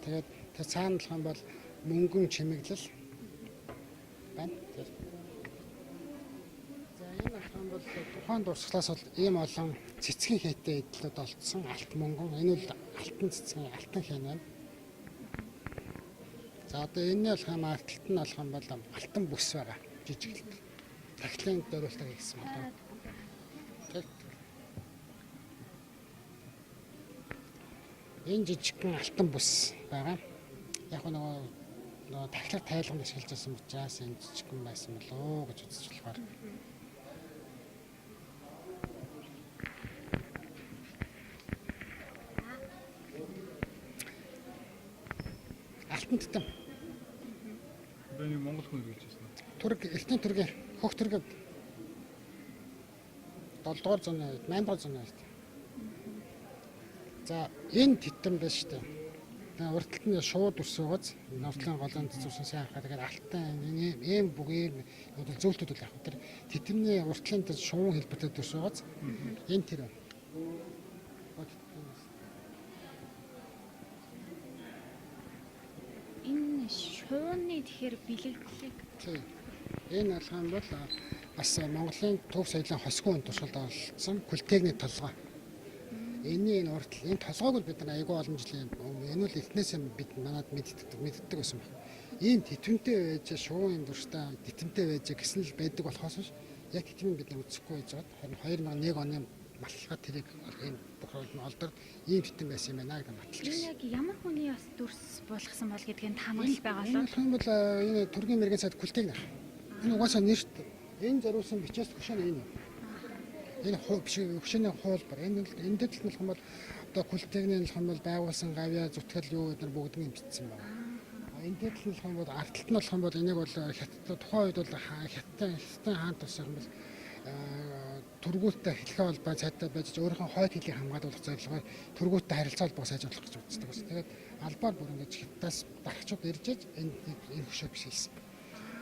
Тэгээд тэр цаана болох юм бол мөнгөн чимэглэл байна. За энэ болох юм бол тухайн дурсгалаас бол ийм олон цэцгийн хээтэй эдлүүд олдсон алт мөнгөн. Энэ бол алтан цэцгийн алтан хэн байна. За одоо энэний болох юм арталт нь болох юм бол алтан бүс байгаа. Жижиглэлт. Тахилын дөрвөлтөг хийсэн байна. Энэ жижигхэн алтан бүс байгаа. Яг нөгөө тахилга тайлганд ашиглаж байсан учраас энэ жижигхэн байсан болоо гэж үзэж болохоор. Алтан титэм. Одоо энэ монгол хүн хэрэгжиж байсан. Түрэг, эртний түргээ, хөх түргээ 7 дугаар зууны үед, 8 дугаар зууны үед. За энэ титэм байна шүү дээ. Тэгээ урд талд нь шууд өсөөгөөс нурдлын голын зүрсэн сайн харахад тэгээд алтан энэ ийм бүх ийм зөөлтүүд бол яг тэр титэмний урд талын тэр шуун хэлбэртэй төсөөгөөс энэ тэр байна. Энэ шууны тэгэхээр бэлэгдлийг тийм. Энэ болох юм бол бас Монголын төв соёлын хосгүй үн туршилд оролцсон күлтегний толгой. Энэний энэ урд энэ толгойг бол бид нар айгүй олон жилийн өмнө энэ бол эхнээсээ бид манад мэддэг байсан баг. Ийм титэмтэй байж шуун юм дуртай титэмтэй байж гэсэн л байдаг болохоос биш яг титмийг бид нар үзэхгүй байж байгаад харин 2001 оны маллага тэрийг энэ бүх олдор ийм титэм байсан юм байна гэдэг баталж Энэ гисэн. яг ямар хүний бас дүрс болгосон бол гэдгийг таамаглал байгаа Энэ болоо. болох юм бол энэ түргийн мэрэгэн сайд күлтэг нар. Энэ угаасаа нэрт энэ зориулсан бичээс хөшөө нь энэ. Энэ хөшөөний хуулбар. Энэ энэ дээр л болох юм бол одоо күлтэгний болох юм бол байгуулсан гавья зүтгэл юу гэдэг нь бүгднийг бичсэн байна. Энэ дээр л болох юм бол ард талд нь болох юм бол энийг бол хятад тухайн үед бол хятадын хаан тус юм бол түргүүттэй хэлхээ холбоо цайтай байж өөрийнхөө хойд хэлийг хамгаалах зорилгоор түргүүттэй харилцаа холбоо сайжруулах гэж үздэг бас. Тэгээд албаар бүр ингэж хятадаас дарагчууд ирж иж энэ хөшөө бишэлсэн.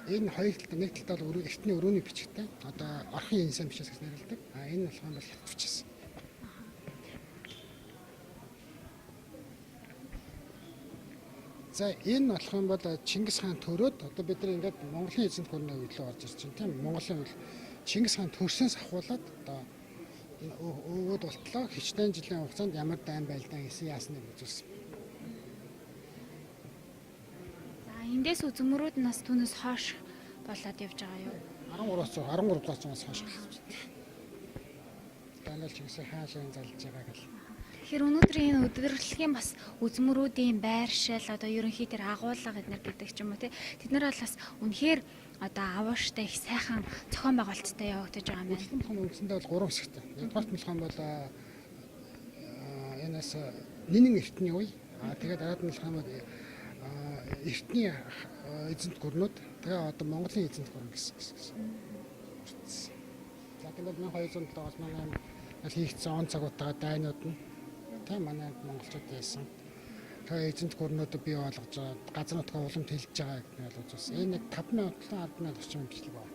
Энэ хоёр талд нэг талд бол эртний өрөөний бичгтэй одоо орхон инсэн бичээс гэж нэрлэдэг. А энэ болох юм бол хятад бичээс. За энэ болох юм бол Чингис хаан төрөөд одоо бид нар ингээд Монголын эзэнт гүрний үед л орж ирж байна тийм Монголын үйл Чингис хаан төрсөөс ахуулаад одоо энэ өвөөд болтлоо хичнээн жилийн хугацаанд ямар дайн байлдаан хийсэн яасныг үзүүлсэн. За эндээс үзмөрүүд нь бас түүнээс хойш болоод явж байгаа юу? 13 дугаар зуунаас хойш болсон. Одоо Чингис хаан шиг залж байгаа гэл. Тэгэхээр өнөөдрийн энэ өдөрлөгийн бас үзмөрүүдийн байршил одоо ерөнхий тэр агуулга эднэр гэдэг ч юм уу тий. Тэд нар бол бас үнэхээр одоо авууштай их сайхан зохион байгуулалттай явагдаж байгаа юм байна. Хөдөлгөөн болгоно үндсэндээ бол гурван хэсэгтэй. Нэгдүгээрт нь болох бол энэс нинэн эртний үе. Тэгээд дараад нь болох юм бол эртний эзэнт гүрнүүд тэгээ одоо Монголын эзэнт гүрэн гэсэн гэсэн. За тэгвэл 1207-оос манай хийгдсэн он цагуудтайгаа дайнууд нь тийм манай монголчууд байсан. Тэгээ эзэнт гүрнүүдэд бий болгож байгаа газар нутгаа улам тэлж байгаа гэдэг нь бол үзүүлсэн. Энэ нэг 5000 70,000 орчим бичлэг байна.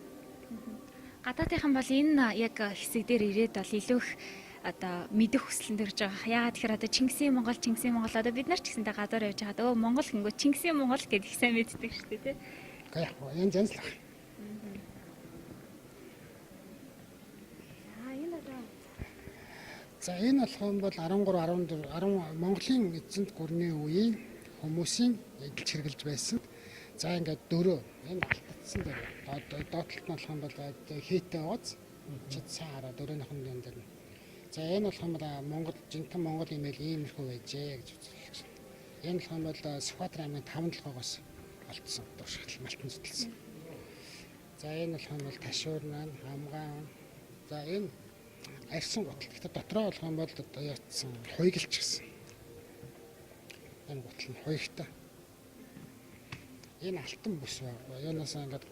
Гадаадынхан бол энэ яг хэсэг дээр ирээд бол илүү их одоо мэдэх хүсэл нь төрж байгаа. Яагаад тэгэхээр одоо Чингисийн Монгол, Чингисийн Монгол одоо бид нар ч гэсэнтэй гадуур явж байхад өө Монгол гингөө Чингисийн Монгол гэдгийг их сайн мэддэг шүү дээ, тий. Гэхдээ яг энэ зэнс л байна. За энэ одоо За энэ болох юм бол 13 14 10 Монголын эзэнт гүрний үеийн хүмүүсийн эдэлж хэрглэж байсан. За, ингээд дөрөө энэ алтцсан дөрөө. Доод талд нь болох юм бол хийтэй ууз. Чи сайн хараа дөрөөнийх нь юм дээр. За, энэ болох юм бол Монгол жинхэнэ Монгол имэйл иймэрхүү байжээ гэж үзүүлсэн. Энэ болох юм бол Сүхбаатар аймгийн таван толгоогоос олдсон туршигдал малтан зүтэлсэн. За, энэ болох юм бол ташуур маань хамгаан. За, энэ арьсан гутал. Гэхдээ дотроо болох юм бол одоо яатсан хуйгалч гэсэн. Энэ гутал нь хуйгтай. Энэ алтан бүс байгаа. Юунаас ингээд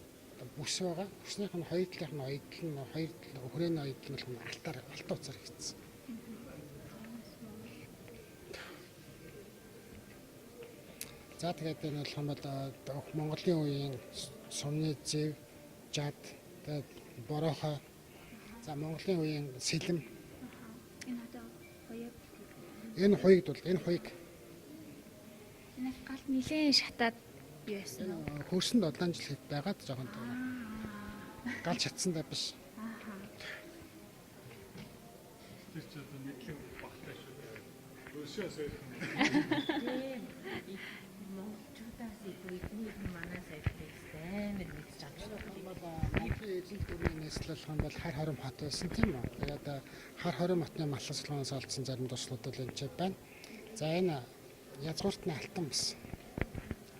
бүс байгаа. Бүснийх нь хоёр талынх нь оёдол нь хоёр тал хүрээний оёдол нь болох нь алтаар алтан уцаар хийцэн. За, тэгээд энэ болох юм бол Монголын үеийн сумны зэв, жад, тэгээд бороохой. За, Монголын үеийн сэлэм. Энэ одоо хоёо Энэ хуйгд бол энэ хуйг энэ галт нилээн шатаад юу яасан уу? Хөрсөнд удаан жил хэд байгаад жоохон гал шатсан да биш. Тэр чи одоо мэдлэг багтай шүү дээ. Өршөө сойрхон. Тийм. Монголчуудаас илүү эднийг манай сайтныг амар мэдж авч байна. Монголын эзэнт гүрний нийслэл болох юм бол хар хором хот байсан, тийм үү? Тэгээд хар хором хотны маллах солонгоос олдсон зарим туслууд бол энэ ч байна. За, энэ язгуурт нь алтан бас.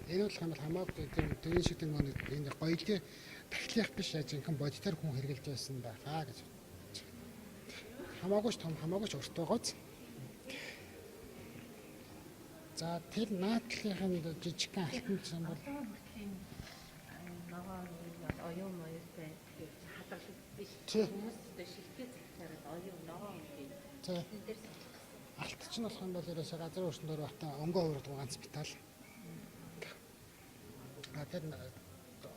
Энэ болох юм бол хамаагүй тийм төрийн шиг тийм нэг энэ гоёлын тахилах биш, жинхэнэ бодитоор хүн хэрглэж байсан байхаа гэж бодож байна. Хамаагүй ч том, хамаагүй ч урт байгааз. За, тэр наадлынхын жижигхэн алтан гэсэн бол Одоо хүртэл энэ ногоон юм бол оюун моёотой хадгалагдсан шүү. Тий. Хүмүүс өстой шилтгээ цагтаараа оюун ногоон гэдэг. За, Тэн дээр судлах гэсэн. алт чинь болох юм бол ерөөсөө газар өрсөндөр бата өнгө хувирдаг ганц металл. А тэр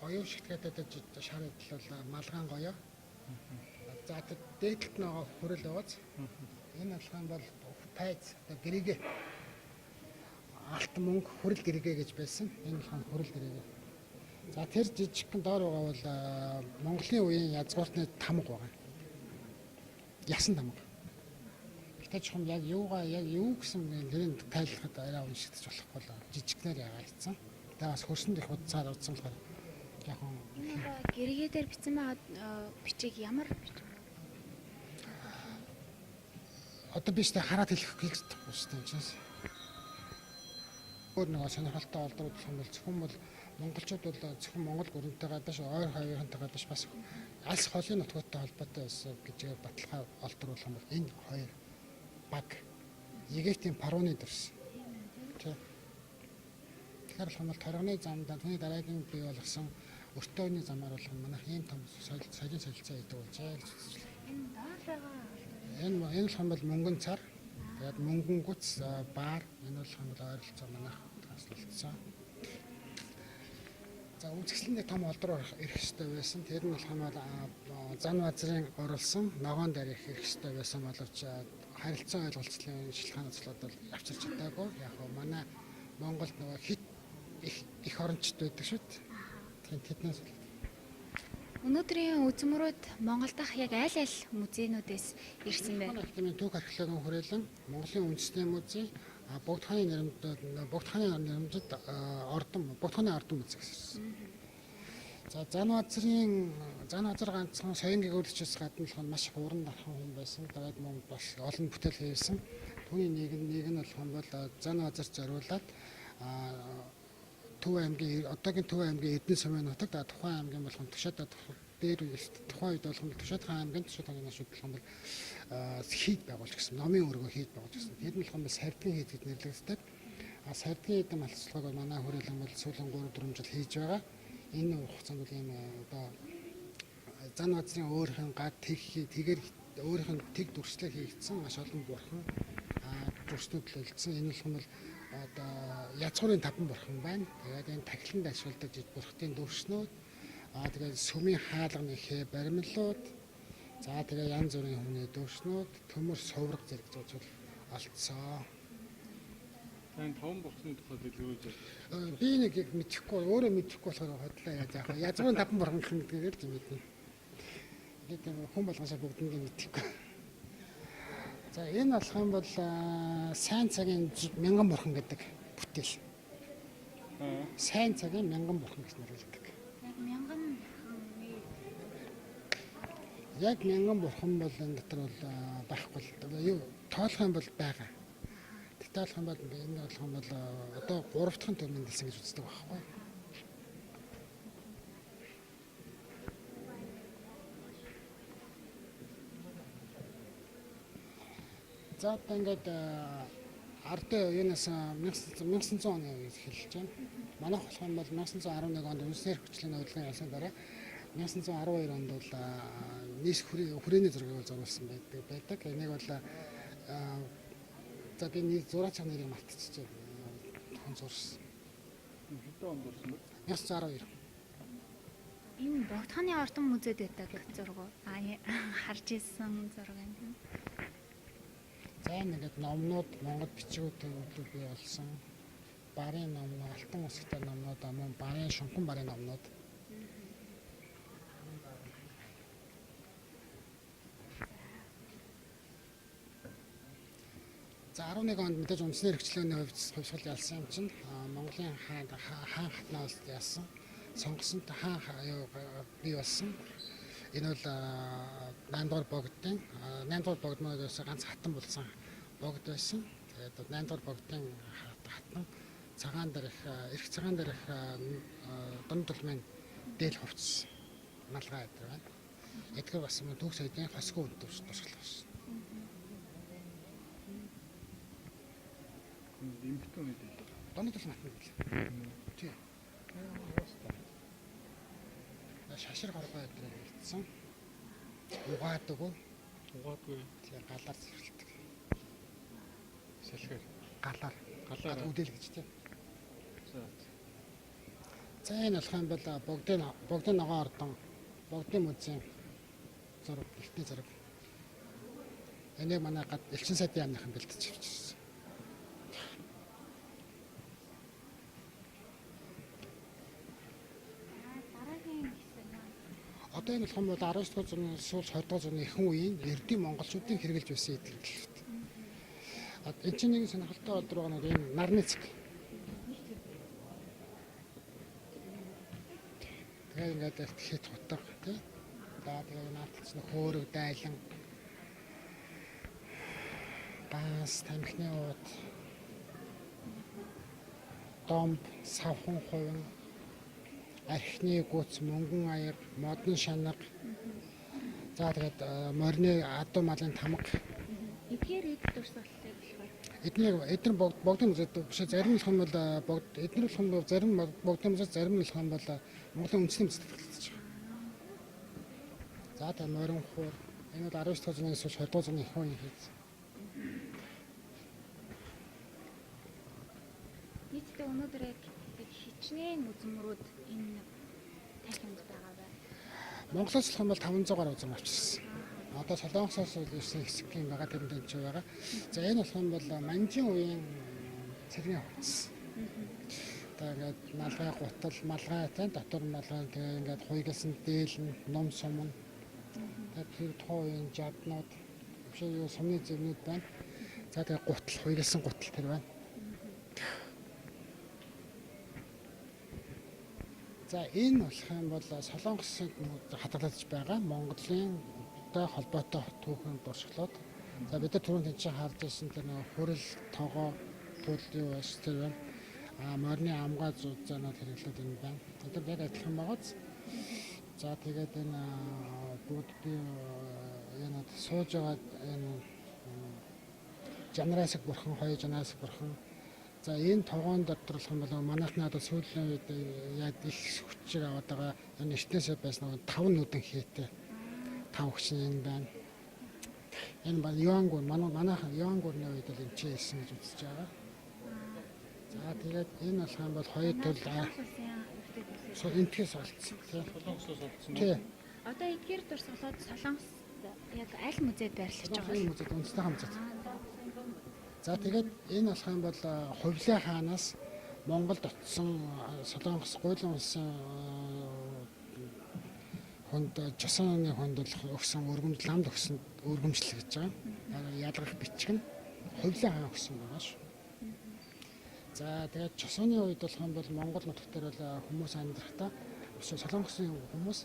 оюун шигтгээтэй шар идэл бол малгаан гоёо. За, тэр дээдэлт нөгөө хүрэл байгааз. Энэ болох юм бол пайз одоо гэрээгээ алт мөнгө хүрэл гэрээгээ гэж байсан. Энэ болох нь хүрэл гэрээгээ. За, тэр жижигхэн доор байгаа бол Монголын үеийн язгууртны тамга байгаа. Ясан тамга. Гэтэ чухам яг юугаа яг юу гэсэн тэрийг тайлахад арай уншигдчих болохгүй л жижигнэр ягаа хийцэн. Тэгээ бас хөрсөнд их удцаар удсан болохоор яг нь Энэ одоо гэргээ дээр бичсэн байгаа бичиг ямар бичиг вэ? Одоо би ч тэ хараад хэлэх гэж чадахгүй шүү дээ энэ чинь. Өөр нэг сонирхолтой олдрууд гэх юм бол зөвхөн бол монголчууд бол зөвхөн монгол гүрэнтэйгээ биш, ойр хоёрынтайгаа биш, бас алс холын нутгуудтай холбоотой байсан гэж баталгаа олдруулах юм бол энэ хоёр баг Египтийн фараоны дүрс. Тий. Тэгэхээр болох юм бол торгоны зам түүний дараагийн бий болгосон өртөөний замаар болох нь манайх ийм том соёл соёлын солилцоо хийдэг болжээ гэж үзэж байна. Энэ доор байгаа Энэ болох юм бол мөнгөн цар. Тэгээд мөнгөн гүц баар энэ болох юм бол ойролцоо манайх таслалцсан. За, үзэсгэлэнтэй том олдроор ирэх ёстой байсан. Тэр нь болох юм бол зан базрын оруулсан ногоон дээр ирэх ёстой байсан боловч харилцан ойлголцлын шилхаан онцлоод бол авчирч чадаагүй. Яг хөө манай Монголд нөгөө хит их их орончд байдаг шүү дээ. Тийм, тэднээс бол Өнөөдрийн үзмөрүүд Монгол дахь яг аль аль музейнүүдээс ирсэн бэ? Манай академийн түүх археологийн хүрээлэн Монголын үндэсний музей, Богд хааны нэрмд Богд хааны нэрмжид ордон Богд хааны ордон музей гэсэн. За, Зан базар ганцхан соён гэгүүлэгчээс гадна болохоор маш их уран дархан хүн байсан. Тэгээд мөн бас олон бүтээл хийсэн. Түүний нэг нь болох юм бол Зан базарт зориулаад Төв аймгийн, одоогийн Төв аймгийн Эрдэнэ сумын нутагт, тухайн аймгийн болох нь Тушаад дээр тухайн үед болох нь Тушаад хаан аймгийн Тушаад хааны шүд болох юм бол хийд байгуулж гисэн. Номын өргөө хийд байгуулж гисэн. Тэр нь болох юм бол савдгийн хийд гэж нэрлэгддэг. А савдгийн хийдэн малцлагыг манай хүрээлэн бол сүүлийн 3 4 жил хийж байгаа. Энэ хугацаанд бол ийм одоо зан базрын өөрийнх нь гад тэг тэгээр өөрийнх нь тэг дүрслэл хийгдсэн маш олон бурхан дүрснүүд л үлдсэн. Энэ болох юм бол одоо язгуурын таван бурхан байна. Тэгээд энэ тахиланд ашигладаг бурхтын дүрснүүд, тэгээд сүмийн хаалганы хээ баримлууд, за тэгээд янз бүрийн хүмүүний дүрснүүд, төмөр сувраг зэрэг зүйл олдсоо. Та энэ таван бурхны тухай дэлгэрүүлж байна. Би нэг яг мэдэхгүй, өөрөө мэдэхгүй болохоор хотлоо яаж яах вэ? Язгуурын таван бурхан гэх гэдгээр л мэднэ. Тэгээд тийм хүн болгосоо бүгднийг мэдэхгүй. За, энэ болох юм бол сайн цагийн мянган бурхан гэдэг бүтээл. Сайн цагийн мянган бурхан гэж нэрлэдэг. Яг мянган бурханы Яг мянган бурхан бол энэ дотор бол байхгүй л юу тоолох юм бол байгаа. Тэгтээ болох юм бол энэ болох юм бол одоо 3 дахь төр мэндэлсэн гэж үздэг байхгүй. За одоо ингээд ардын юунаас 1900 оны үед эхэлж байна. Манайх болох юм бол 1911 онд үндэсний эрх хүчлийн урилгын ялсны дараа 1912 онд бол нийс хүрээний зургийг бол зурулсан байдаг. Энийг бол за би нэг зураач нэрийг мартчихжээ. Хон зурсан. Хэдэн онд болсон бэ? 1912. Энэ Богдханы ордон музейд байдаг зураг уу? Аа харж исэн зураг юм тийм. За энэ ингээд номнууд Монгол бичгүүд төвлөрөө бий болсон. Барын номнууд, алтан үсгтэй номнууд, мөн барын шунхан барын номнууд. За 11 онд мэдээж үндэсний эрхчлөөний хувьсгал ялсан юм чинь Монголын хаан хатнаас ялсан. Сонгосон хаан бий болсон. Энэ бол 8 дугаар богдын 8 дугаар богд маань ерөөсөө ганц хатан болсон богд байсан. Тэгээд 8 дугаар богдын хатан цагаан дээрх эрх цагаан дээрх дунд тулмын дээл хувцас малгай өдр байна. Эдгээр бас мөн түүх соёлын хосгүй үнд туршилт байна. Эмэгтэй хүний дээл. Дунд тулмын хатан дээл. Тий. Шашир горгой өдрийг хэлсэн. Угаадаг уу? Угаадгүй. Тэгээ галаар зэрэлдэг. Салхиар. Галаар. Галаар. Үдэл гэж тийм. За. За энэ болох юм бол богдын ногоон ордон, богдын музейн зураг, элтний зураг. Энийг манай элчин сайдын яамныхан бэлдэж авчихсан. Дараагийн хэсэг маань Одоо энэ болох юм бол 19 дугаар зууны сүүл 20 дугаар зууны ихэнх үеийн эрдийн монголчуудын хэрэглэж байсан эдгээр. Энэ чинь нэгэн сонирхолтой болдог байгаа нэг энэ нарны цэг. Тэгээ ингээд хит хутга тий. За тэгээ наадталч нь хөөрөг дайлан ганс тамхины уут домб савхан хувин архины гүц мөнгөн аяр модон шанаг за тэгээд морины адуу малын тамга. Эдгээр эд дурсгалтай болохоор Эдгээр богдын музейд биш зарим болох юм бол богд эдгээр болох юм бол зарим богдын музей зарим болох юм бол Монголын үндэсний музейд хадгалагдаж байгаа. За тэгээд морин хуур энэ бол 19 дугаар зууны сүүл 20 дугаар зууны ихэнх үеийн хийц. Нийтдээ өнөөдөр яг хичнээн үзмрүүд энэ танхимд байгаа бай. Монголоос болох юм бол 500 гаруй үзэм авчирсан. Одоо Солонгосоос ирсэн хэсэг юм байгаа, тэр дэнч байгаа. За энэ болох юм бол Манжин үеийн цэргийн хувцас. Одоо ингээд малгай гутал, малгай тийм дотор малгай тэгээ ингээд хуйгалсан дээл нь, ном сум нь. Тэгээд тэр тухайн үеийн жаднууд, биш юу сумны зэвнүүд байна. За тэгээ гутал, хуйгалсан гутал тэр байна. За энэ болох юм бол Солонгосын хадгалагдаж байгаа Монголын одоо холбоотой түүхэн дурсгалууд. За бид нар түрүүн тэнцэн харж байсан тэр нэг хүрэл тогоо тул юу байж тэр байна. А морины амгаа зузаанууд хэрэглээд энэ байна. Тэр яг адилхан байгааз. За тэгээд энэ бүгд би энэ сууж байгаа энэ Жанрасаг бурхан, хоёр Жанрасаг бурхан. За энэ тогоон дотор болох юм бол манайхны одоо сүүлийн үед яг их хүчийг аваад байгаа энэ эртнээсээ байсан нэг 5 нүдэн хийтэй 5 хүчин энэ байна. Энэ ба Юангүр манайхан Юангүрний үед бол энэ чи ирсэн гэж үзэж байгаа. За тэгээд энэ болох юм бол хоёр төл энтхээс олцсон тий. Солонгосоос олцсон. Тий. Одоо эдгээр дурсгалууд Солонгос яг аль музейд байрлаж байгаа вэ? Музейд, үндэсний музейд. За тэгээд энэ болох юм бол Хувлын хаанаас Монголд очсон Солонгос гуйлан улсын хүнд Жосоны хүнд бол өгсөн өргөмжл ламд өгсөн өргөмжлөл гэж байгаа. Ялгах бичиг нь Хувлын хаан өгсөн байгаа шүү. За тэгээд Чосууны үед болох юм бол Монгол нутаг дээр бол хүмүүс амьдрахдаа биш Солонгосын хүмүүс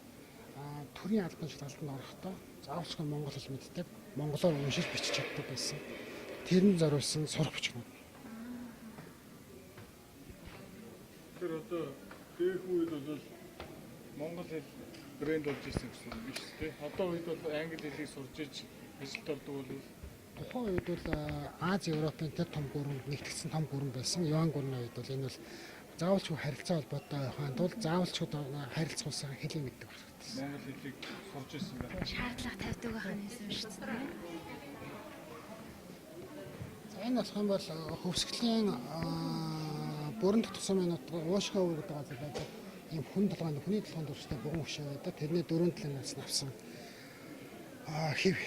төрийн албан шалгалтанд орохдоо заавалчгүй монгол хэл мэддэг, монголоор уншиж бичиж чаддаг байсан. Тэрэнд зориулсан сурах бичгүүд. Тэр одоо дээрх үед бол монгол хэл брэнд болж ирсэн гэсэн үг биш үү? Одоо үед бол англи хэлийг сурж иж ажилд ордог бол Тухайн үед бол Ази Европын тэр том гүрэнд нэгтгэсэн том гүрэн байсан. Юан гүрний үед бол энэ бол заавалчгүй харилцаа холбоотой байхын тулд заавалчгүй харилцах улсын хэлийг мэддэг байх хэрэгтэй. Монгол хэлийг сурж ирсэн байна. Шаардлага тавьдаг байх юм шүү дээ. За энэ болох юм бол хөвсгөлийн бүрэн дотгосон минут уушгаа үе гэдэг газар байдаг. Ийм хүн толгойн хүний толгойн дүрстэй буган хөшөө байдаг. Тэрний дөрөв талын нас авсан хэв.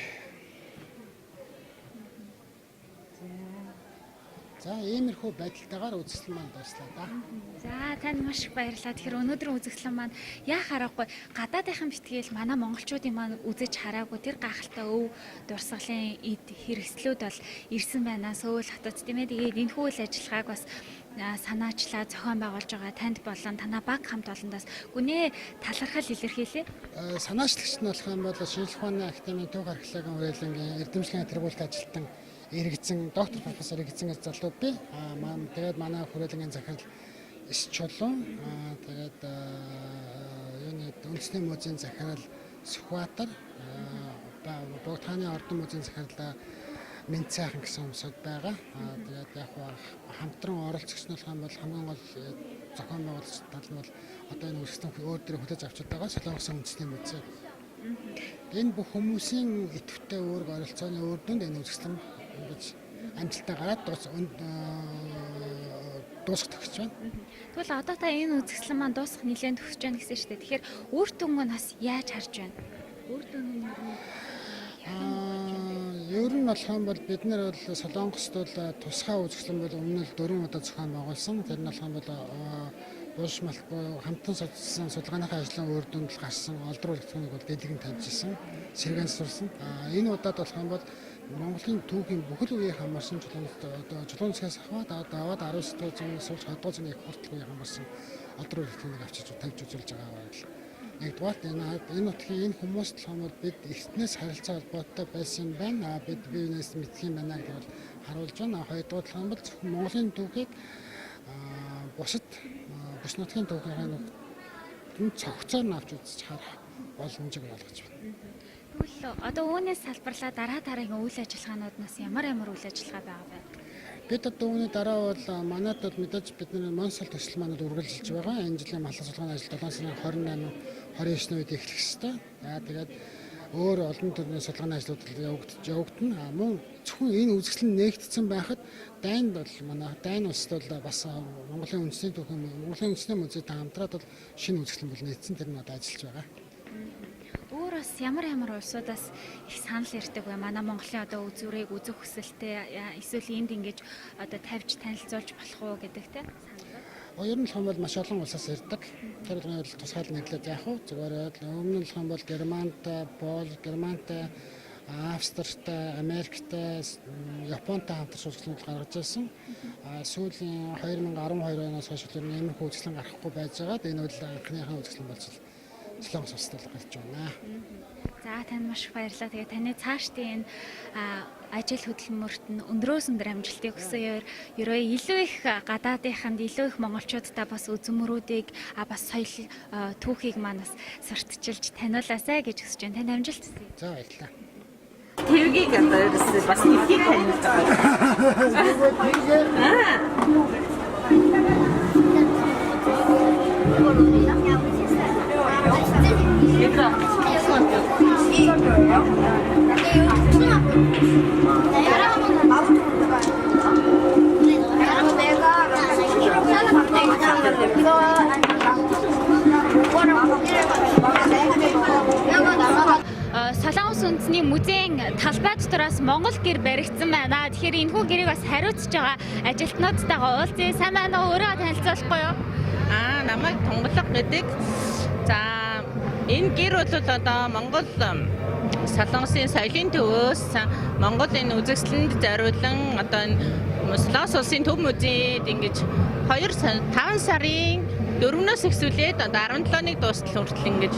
За иймэрхүү байдалтайгаар үзэсгэлэн маань дууслаа да. За танд маш их баярлалаа. Тэгэхээр өнөөдрийн үзэсгэлэн маань яа харахгүй гадаадынхан битгээл манай монголчуудын маань үзэж хараагүй тэр гайхалтай өв дурсгалын эд хэрэгслүүд бол ирсэн байна. Сөүл хотод тийм ээ. Тэгээд энэхүү үйл ажиллагааг бас санаачлаа зохион байгуулж байгаа танд болон танаа баг хамт олондоос гүнээ талархал илэрхийлье. Санаачлагч нь болох юм бол Шинжлэх ухааны академийн түүх археологийн хүрээлэнгийн эрдэмтдийн тэргуулт ажилтан эргэцэн доктор профессор эргэцэн гэж залуу би. Тэгээд манай хүрээлэнгийн захирал Эс Чулуун, тэгээд юуны үндэсний музейн захирал Сүхбаатар, Богдхааны ордон музейн захирал Мэнд сайхан гэсэн хүмүүсүүд байгаа. Тэгээд яг хамтран оролцогч нь болох юм бол хамгийн гол зохион байгуулагч тал нь бол одоо энэ үргэлжлэн өөр дээр хүлээж авч байгаа Солонгосын үндэсний музей. Энэ бүх хүмүүсийн идэвхтэй үүрэг оролцооны үр дүнд энэ үзэсгэлэн ингэж амжилттай гараад дуусах төгсөж байна. Тэгвэл одоо та энэ үзэсгэлэн маань дуусах нэлээд төгсөж байна гэсэн шүү дээ. Тэгэхээр үр дүнг нь бас яаж харж байна? Үр дүн нь Ер нь болох юм бол бид нар бол Солонгост бол тусгай үзэсгэлэн бол өмнө нь 4 удаа зохион байгуулсан. Тэр нь болох юм бол булш малт хамтан судалсан судалгааныхаа ажлын үр дүнд л гарсан олдруу электроник бол дэлгэн тавьж исэн, сэргээн сурсан. Энэ удаад болох юм бол Монголын түүхийн бүхэл үеийг хамаарсан одоо Чулуун засгаас аваад аваад 19 дугаар зууны сүүлч 20 дугаар зууны их хүртэл үеийг хамаарсан олдруу электроник авчиж тавьж үзүүлж байгаа байл. Нэгдүгээрт энэ нутгийн энэ хүмүүст болох юм бол бид эртнээс харилцаа холбоотой байсан юм байна. Бид биенээс мэдэх юм байна гэдэг бол харуулж байна. Хоёрдугаар болох юм бол зөвхөн Монголын түүхийг бусад бүс нутгийн түүхийн цогцоор нь авч үзэж харах боломжийг олгож байна. Тэгвэл одоо үүнээс салбарлаа дараа дараагийн үйл ажиллагаанууднаас ямар ямар үйл ажиллагаа байгаа вэ? Бид одоо үүний дараа бол манайд бол мэдээж бид нар Монсол төсөл маань үргэлжилж байгаа. Энэ жилийн маллах судалгааны ажил 7 сарын 28, 29 үед эхлэх ёстой. За тэгээд өөр олон төрлийн судалгааны ажлууд явагдана. Мөн зөвхөн энэ үзэсгэлэн нээгдсэн байхад дайнд бол манай дайн улсад бол бас Монголын үндэсний түүхийн Монголын үндэсний музейтэй хамтраад бол шинэ үзэсгэлэн бол нэгдсэн, тэр нь одоо ажиллаж байгаа. Өөр бас ямар ямар улсуудаас их санал ирдэг вэ? Манай Монголын одоо үзүүрийг үзэх хүсэлтэй эсвэл энд ингэж одоо тавьж танилцуулж болох уу гэдэг те санал. Ер нь болох юм бол маш олон улсаас ирдэг. Тэр болгоны бол тусгаал нэглээд яах вэ? Зүгээр өмнө нь болох юм бол Германтай, Пол, Германтай, Австртай, Америктай, Японтай хамтарч үзэсгэлэнүүд гаргаж ирсэн. Сүүлийн 2012 оноос хойш ер нь иймэрхүү үзэсгэлэн гаргахгүй байж байгаад энэ бол анхныхаа үзэсгэлэн болж Солонгос улсад бол гарч байна. За танд маш их баярлалаа. Тэгээ таны цаашдын энэ ажил хөдөлмөрт нь өндрөөс өндөр амжилтыг хүсье. Ерөө илүү их гадаадынханд илүү их монголчуудаа бас үзмөрүүдийг бас соёл түүхийг маань бас сурталчилж таниулаасай гэж хүсэж байна. Танд амжилт хүсье. За баярлалаа. Тэргийг одоо ерөөсөө бас нэгийг таниулж байгаа. Солонгос үндэсний музейн талбай дотроос Монгол гэр баригдсан байна. Тэгэхээр энэхүү гэрийг бас хариуцж байгаа ажилтнуудтайгаа уулзъя. Сайн байна уу? Өөрөө танилцуулахгүй юу? Намайг Тунгалаг гэдэг. За энэ гэр бол одоо Монгол Солонгосын соёлын төвөөс Монгол энэ үзэсгэлэнд зориулан одоо энэ Солонгос улсын төв музейд ингэж 2 5 сарын 4-өөс эхлүүлээд одоо 17-ны дуустал хүртэл ингэж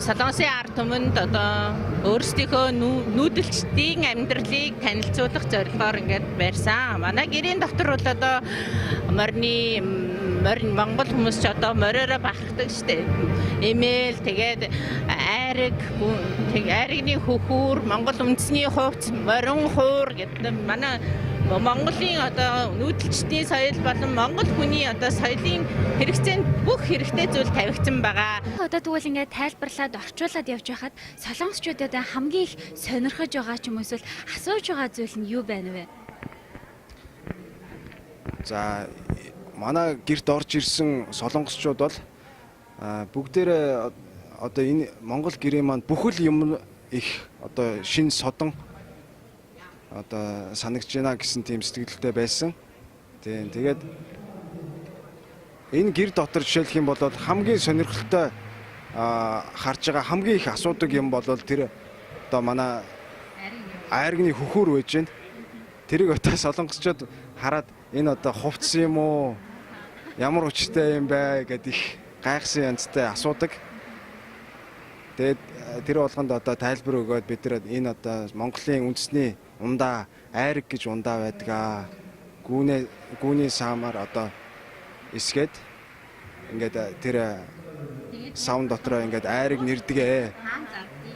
Солонгосын ард түмэнд одоо өөрсдийнхөө нүүдэлчдийн амьдралыг танилцуулах зорилгоор ингээд барьсан. Манай гэрийн дотор бол одоо морины морин Монгол хүмүүс ч одоо мориороо бахархдаг штэ. Эмээл тэгээд айраг, тэг айрагны хөхүүр, Монгол үндэсний хувцс, морин хуур гэдэг манай Монголын одоо нүүдэлчдийн соёл болон монгол хүний одоо соёлын хэрэгцээнд бүх хэрэгтэй зүйл тавигдсан байгаа. Одоо тэгвэл ингээд тайлбарлаад орчуулад явж байхад солонгосчуудад хамгийн их сонирхож байгаа ч юм уу эсвэл асууж байгаа зүйл нь юу байна вэ? За, манай гэрт орж ирсэн солонгосчууд бол бүгдээрээ одоо энэ Монгол гэрийн маань бүхэл юм их одоо шин содон одоо санагч байна гэсэн тийм сэтгэлтэй байсан. Тийм, тэгээд энэ гэр дотор жишээлх юм бол хамгийн сонирхолтой харж байгаа хамгийн их асуудаг юм бол тэр одоо манай айргны хөхүүр байж байна. Тэрийг одоо солонгосчууд хараад энэ одоо хувцс юм уу? Ямар учиртай юм бэ гэд их гайхсан янзтай асуудаг. Тэгээд тэр болгонд одоо тайлбар өгөөд бид нар энэ одоо Монголын үндэсний ундаа айраг гэж ундаа байдаг аа. Гүүний саамаар одоо эсгээд ингээд тэр савн дотроо ингээд айраг нэрдэг.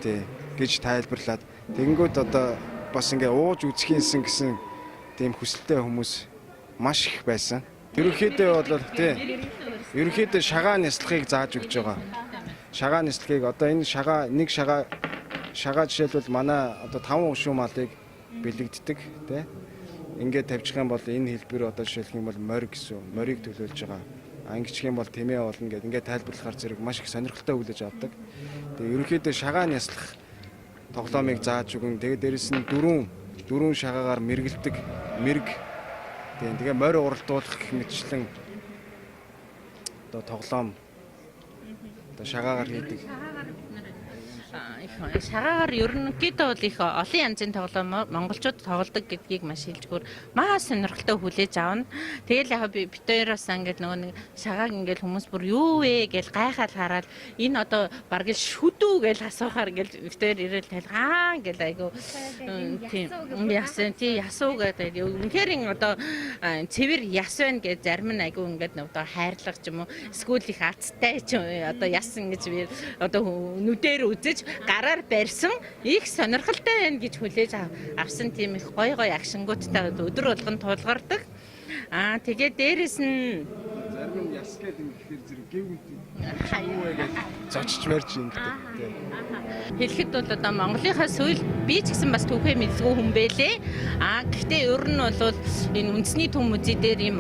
Тий гэж тайлбарлаад тэгэнгүүт одоо бас ингээд ууж үзэхийнсэн гэсэн тийм хүсэлтэй хүмүүс маш их байсан. Ерөнхийдөө бол тий ерөнхийдөө шагаа нислахыг зааж өгч байгаа. Шагаа нислэгийг одоо энэ шагаа нэг шагаа жишээлбэл манай одоо 5 өшөө малыг бэлэгддэг тий. Ингээд тавьчих юм бол энэ хэлбэр одоо жишээлх юм бол морь гэсэн морийг төлөөлж байгаа. Ангичих юм бол тэмээ болно гэд ингээд тайлбарлахаар зэрэг маш их сонирхолтой хүлээж авдаг. Тэгээ ерөнхийдөө шагаа нислэх тоглоомыг зааж өгөн. Тэгээ дээрэс нь дөрвөн шагаагаар мэргэлдэг мэрэг. Тэгээ морь уралдуулах гэх мэтчлэн одоо тоглоом одоо шагаагаар хийдэг. Их шагаагаар ерөнхийдөө бол их олон янзын тоглоом монголчууд тоглодог гэдгийг маш илжгүүр маш сонирхолтой хүлээж авна. Тэгэл яг би бид хоёроос ингээд нөгөө нэг шагааг ингээд хүмүүс бүр юу вэ гэж гайхаад хараад энэ одоо бараг л шүдүү гэж асуухаар ингээд бид хоёр ирээл тайлгаа гэл айгу тийм ясан тий ясуу гэдэг. Үнэхээр ин одоо цэвэр яс байна гэж зарим нь айгу ингээд одоо хайрлах ч юм уу эсвэл их азтай ч одоо ясан гэж би одоо нүдээр үзэж гараар барьсан их сонирхолтой байна гэж хүлээж авсан тийм их гоё гоё агшингуудтай өдөр болгон тулгардаг. Аа тэгээд дээрэс нь зарим нь яс гээд ингэхээр зэрэг гэв юу вэ гэж зочиж мэрч ингэдэг тий. Хэлэхэд бол одоо Монголынхаа соёл би ч гэсэн бас түүхээ мэдгүй хүн бэлээ. Аа гэхдээ ер нь бол энэ үндэсний төв музей дээр юм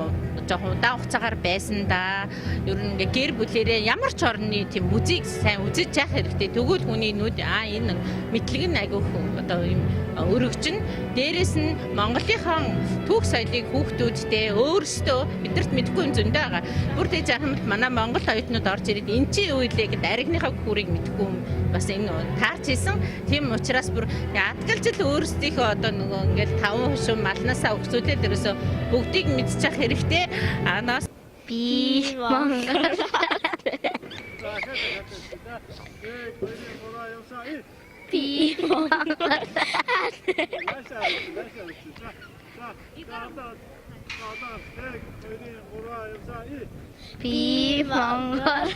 жоохон удаан хугацаагаар байсан да. Ер нь ингээ гэр бүлэрээ ямар ч орны тийм музейг сайн үзэж яах хэрэгтэй. Тэгвэл хүний нүд аа энэ мэдлэг нь айгүйх одоо юм өргөжин. Дээрээс нь Монголынхаа түүх соёлыг хүүхдүүдтэй өөрсдөө бидэрт мэдгүй юм зөндөө байгаа. Бүр тэг жаргамт манай Монгол оюутнууд орж ирээд эн чинь юу илээ гэд аригныхаа хүрийг мэдгүй юм бас энэ таарч исэн. Тийм учраас бүр ядгалж л өөрсдийнхөө одоо нөгөө ингээл таван хөшөө малнаасаа өгцүүлээд ерөөсөө бүгдийг мэдчих хэрэгтэй. Анаас Би Монгол. Би Монгол. Би Монгол.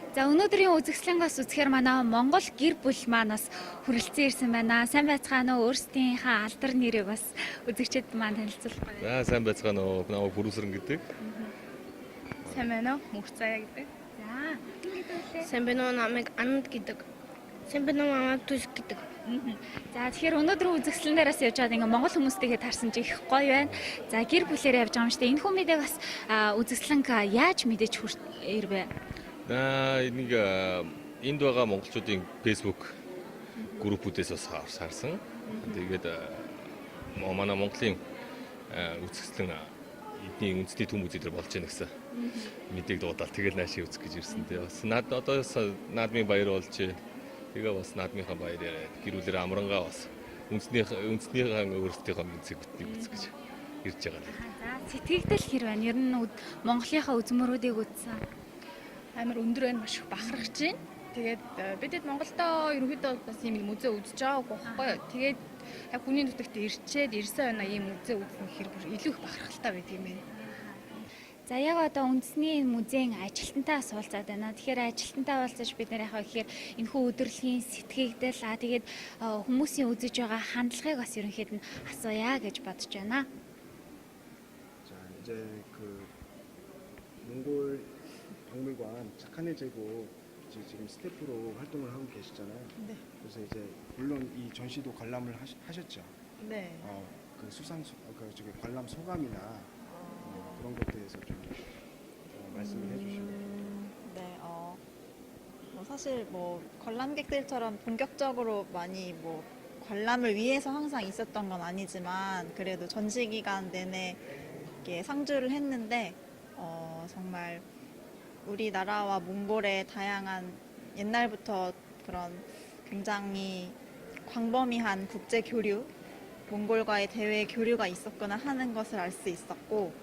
За өнөөдрийн үзэсгэлэнгээс үзэхээр манай Монгол гэр бүл маань бас хүрэлцэн ирсэн байна. Сайн байцгаана уу? Өөрсдийнхээ алдар нэрийг бас үзэгчид маань танилцуулах. За сайн байцгаана уу? Намайг Бүрүүсрэн гэдэг. Сайн байна уу? Мөнх заяа гэдэг. За, хэн гэдэг вэ? Сайн байна уу? Намайг Ананд гэдэг. Сайн байна уу? Намайг Түс гэдэг. За тэгэхээр өнөөдрийн үзэсгэлэн дээрээс явж байгаад ингээ монгол хүмүүстэйгээ таарсан чи их гоё байна. За гэр бүлээрээ явж байгаа юм шүү дээ. Энэ хүн мэдээг бас үзэсгэлэнг яаж мэдээж ирвэ? Нэг энд байгаа монголчуудын Facebook группүүдээс бас харсан. Тэгээд манай Монголын үзэсгэлэн эдний үндэсний төв музей дээр болж байна гэсэн мэдээг дуудаал тэгэл наашиг үзэх гэж ирсэн. Тэгээ бас над одоо наадмын баяр болж тэгээ бас наадмынхаа баяр яриад гэр бүлээр амрангаа бас Үндэснийхээ өөрсдийнхөө музейг бүтнийг үзэх гэж ирж байгаа юм. За, сэтгэгдэл хэр байна? Ер нь Монголынхаа үзмөрүүдийг үзсэн. Амар өндөр байна, маш их бахархаж байна. Тэгээд бидэд Монголдо ерөнхийдөө бас ийм музей үзэж байгаагүй байхгүй юу. Тэгээд яг хүний нутагт ирчээд ирсэн байна, ийм музей үзнэ гэхээр бүр илүү их бахархалтай байдаг юм байна. За, яг одоо үндэсний музейн ажилтнтай суулцаад байна. Тэгэхээр ажилтнтай уулзаж бид нэр яхаа гэхээр энэхүү өдөрлөгийн сэтгэгдэл тэгээд хүмүүсийн үзэж байгаа хандлагыг бас ерөнхийд нь асууя гэж бодож байна. 자, 이제 그 몽골 박물관 착한의 제국 이제 지금 스태프로 활동을 하고 계시잖아요. 네. 그래서 이제 물론 이 전시도 관람을 하셨죠. 네. 그 수상 그 저기 관람 소감이나 그런 것에 대해서 좀 말씀을 해주시면. 네, 뭐 사실 뭐 관람객들처럼 본격적으로 많이 뭐 관람을 위해서 항상 있었던 건 아니지만 그래도 전시 기간 내내 이렇게 상주를 했는데 정말 우리나라와 몽골의 다양한 옛날부터 그런 굉장히 광범위한 국제 교류, 몽골과의 대외 교류가 있었구나 하는 것을 알 수 있었고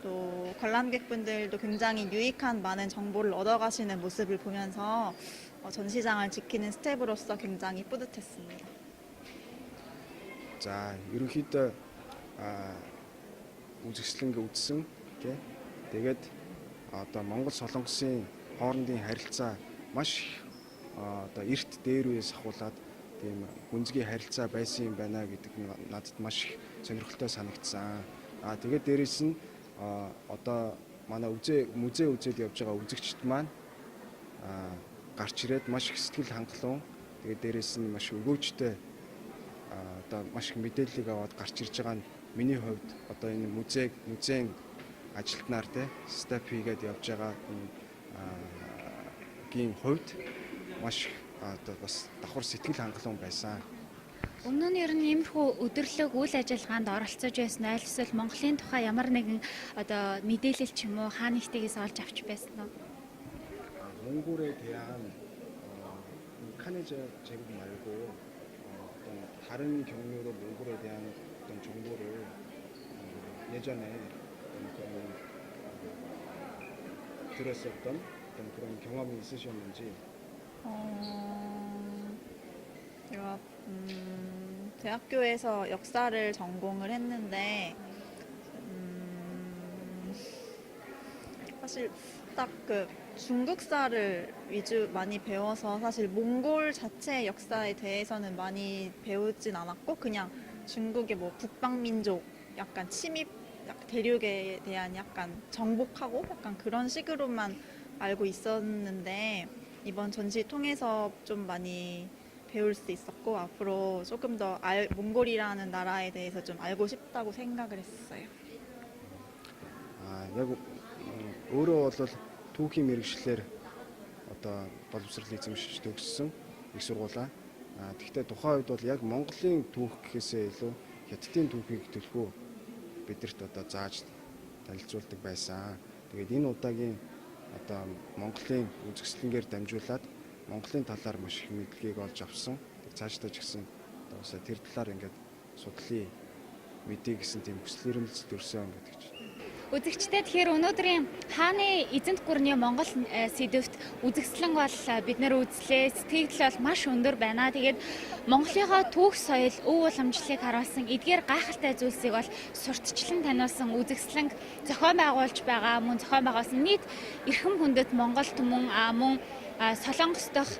또 관람객분들도 굉장히 유익한 많은 정보를 얻어가시는 모습을 보면서 전시장을 지키는 스태프로서 굉장히 뿌듯했습니다. За, ерөнхийдөө үзэсгэлэнг үзсэн тий. Тэгээд одоо Монгол Солонгосын хоорондын харилцаа маш их одоо эрт дээр үеэс ахуулаад тийм гүнзгий харилцаа байсан юм байна гэдэг нь надад маш их сонирхолтой санагдсан. Аа, тэгээд дээрэс нь одоо манай музей үзээд явж байгаа үзэгчд маань гарч ирээд маш их сэтгэл хангалуун, тэгээд дээрэс нь маш өгөөжтэй одоо маш их мэдээллийг аваад гарч ирж байгаа нь миний хувьд одоо энэ музейн ажилтнаар те staff хийгээд явж байгаа энэ гийн хувьд маш их одоо бас давхар сэтгэл хангалуун байсан. Өмнө нь ер нь иймэрхүү өдөрлөг үйл ажиллагаанд оролцож байсан аль эсвэл Монголын тухай ямар нэгэн одоо мэдээлэл ч юм уу хаа нэгтэйгээс олж авч байсан уу? 몽골에 대한 칸의 제국 말고 어떤 다른 경로로 몽골에 대한 어떤 정보를 예전에 어떤 그런 들었었던 어떤 그런 경험이 있으셨는지. 제가 대학교에서 역사를 전공을 했는데 사실 딱 그 중국사를 위주 많이 배워서 사실 몽골 자체의 역사에 대해서는 많이 배우진 않았고 그냥 중국의 뭐 북방민족 약간 침입 대륙에 대한 약간 정복하고 약간 그런 식으로만 알고 있었는데 이번 전시 통해서 좀 많이 배울 수 있었고 앞으로 조금 더 몽골이라는 나라에 대해서 좀 알고 싶다고 생각을 했어요. А яг өөрөө бол түүхийн мэргэжлээр одоо боловсрол эзэмшиж төгссөн их сургуулаа. А тэгэхдээ тухайн үед бол яг Монголын түүх гэхээсээ илүү Хятадын түүхийг төлхөө бидэрт одоо зааж танилцуулдаг байсан. Тэгээд энэ удаагийн одоо Монголын үзэсгэлэнгээр дамжуулаад Монголын талаар маш их мэдлэгийг олж авсан. Цаашдаа ч гэсэн одоо бас тэр талаар ингээд судлаа мэдье гэсэн тийм хүсэл эрмэлзэл төрсөн гэдэг чинь. Үзэгчдээ, тэгэхээр өнөөдрийн хааны эзэнт гүрний Монгол сэдэвт үзэсгэлэн бол бид нэр үзлээ. Сэтгэгдэл бол маш өндөр байна. Тэгээд Монголынхоо түүх соёл, өв уламжлалыг харуулсан эдгээр гайхалтай зүйлсийг бол сурталчлан таниулсан үзэсгэлэнг зохион байгуулж байгаа, мөн зохион байгуулсан нийт эрхэм хүндэт Монгол түмэн мөн Солонгос дахь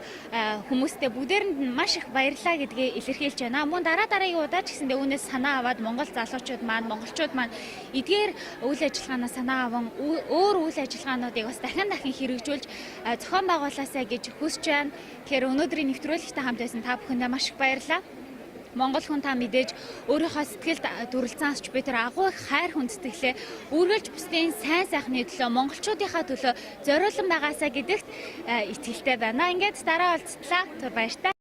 хүмүүстээ бүгдээрэнд нь маш их баярлалаа гэдгээ илэрхийлж байна. Мөн дараа дараагийн удаа ч гэсэндээ үүнээс санаа аваад Монгол залуучууд маань, монголчууд маань эдгээр үйл ажиллагаанаас санаа аван өөр үйл ажиллагаануудыг бас дахин дахин хэрэгжүүлж зохион байгуулаасай гэж хүсэж байна. Тэгэхээр өнөөдрийн нэвтрүүлэгтэй хамт байсан та бүхэндээ маш их баярлалаа. Монгол хүн та мэдээж өөрийнхөө сэтгэлд дүрлцэн ч би тэр агуу их хайр хүндэтгэлээ үргэлж бусдын сайн сайхны төлөө, монголчуудынхаа төлөө зориулан байгаасаа гэдэгт итгэлтэй байна. Ингээд дараа уулзтлаа. Түр баяртай.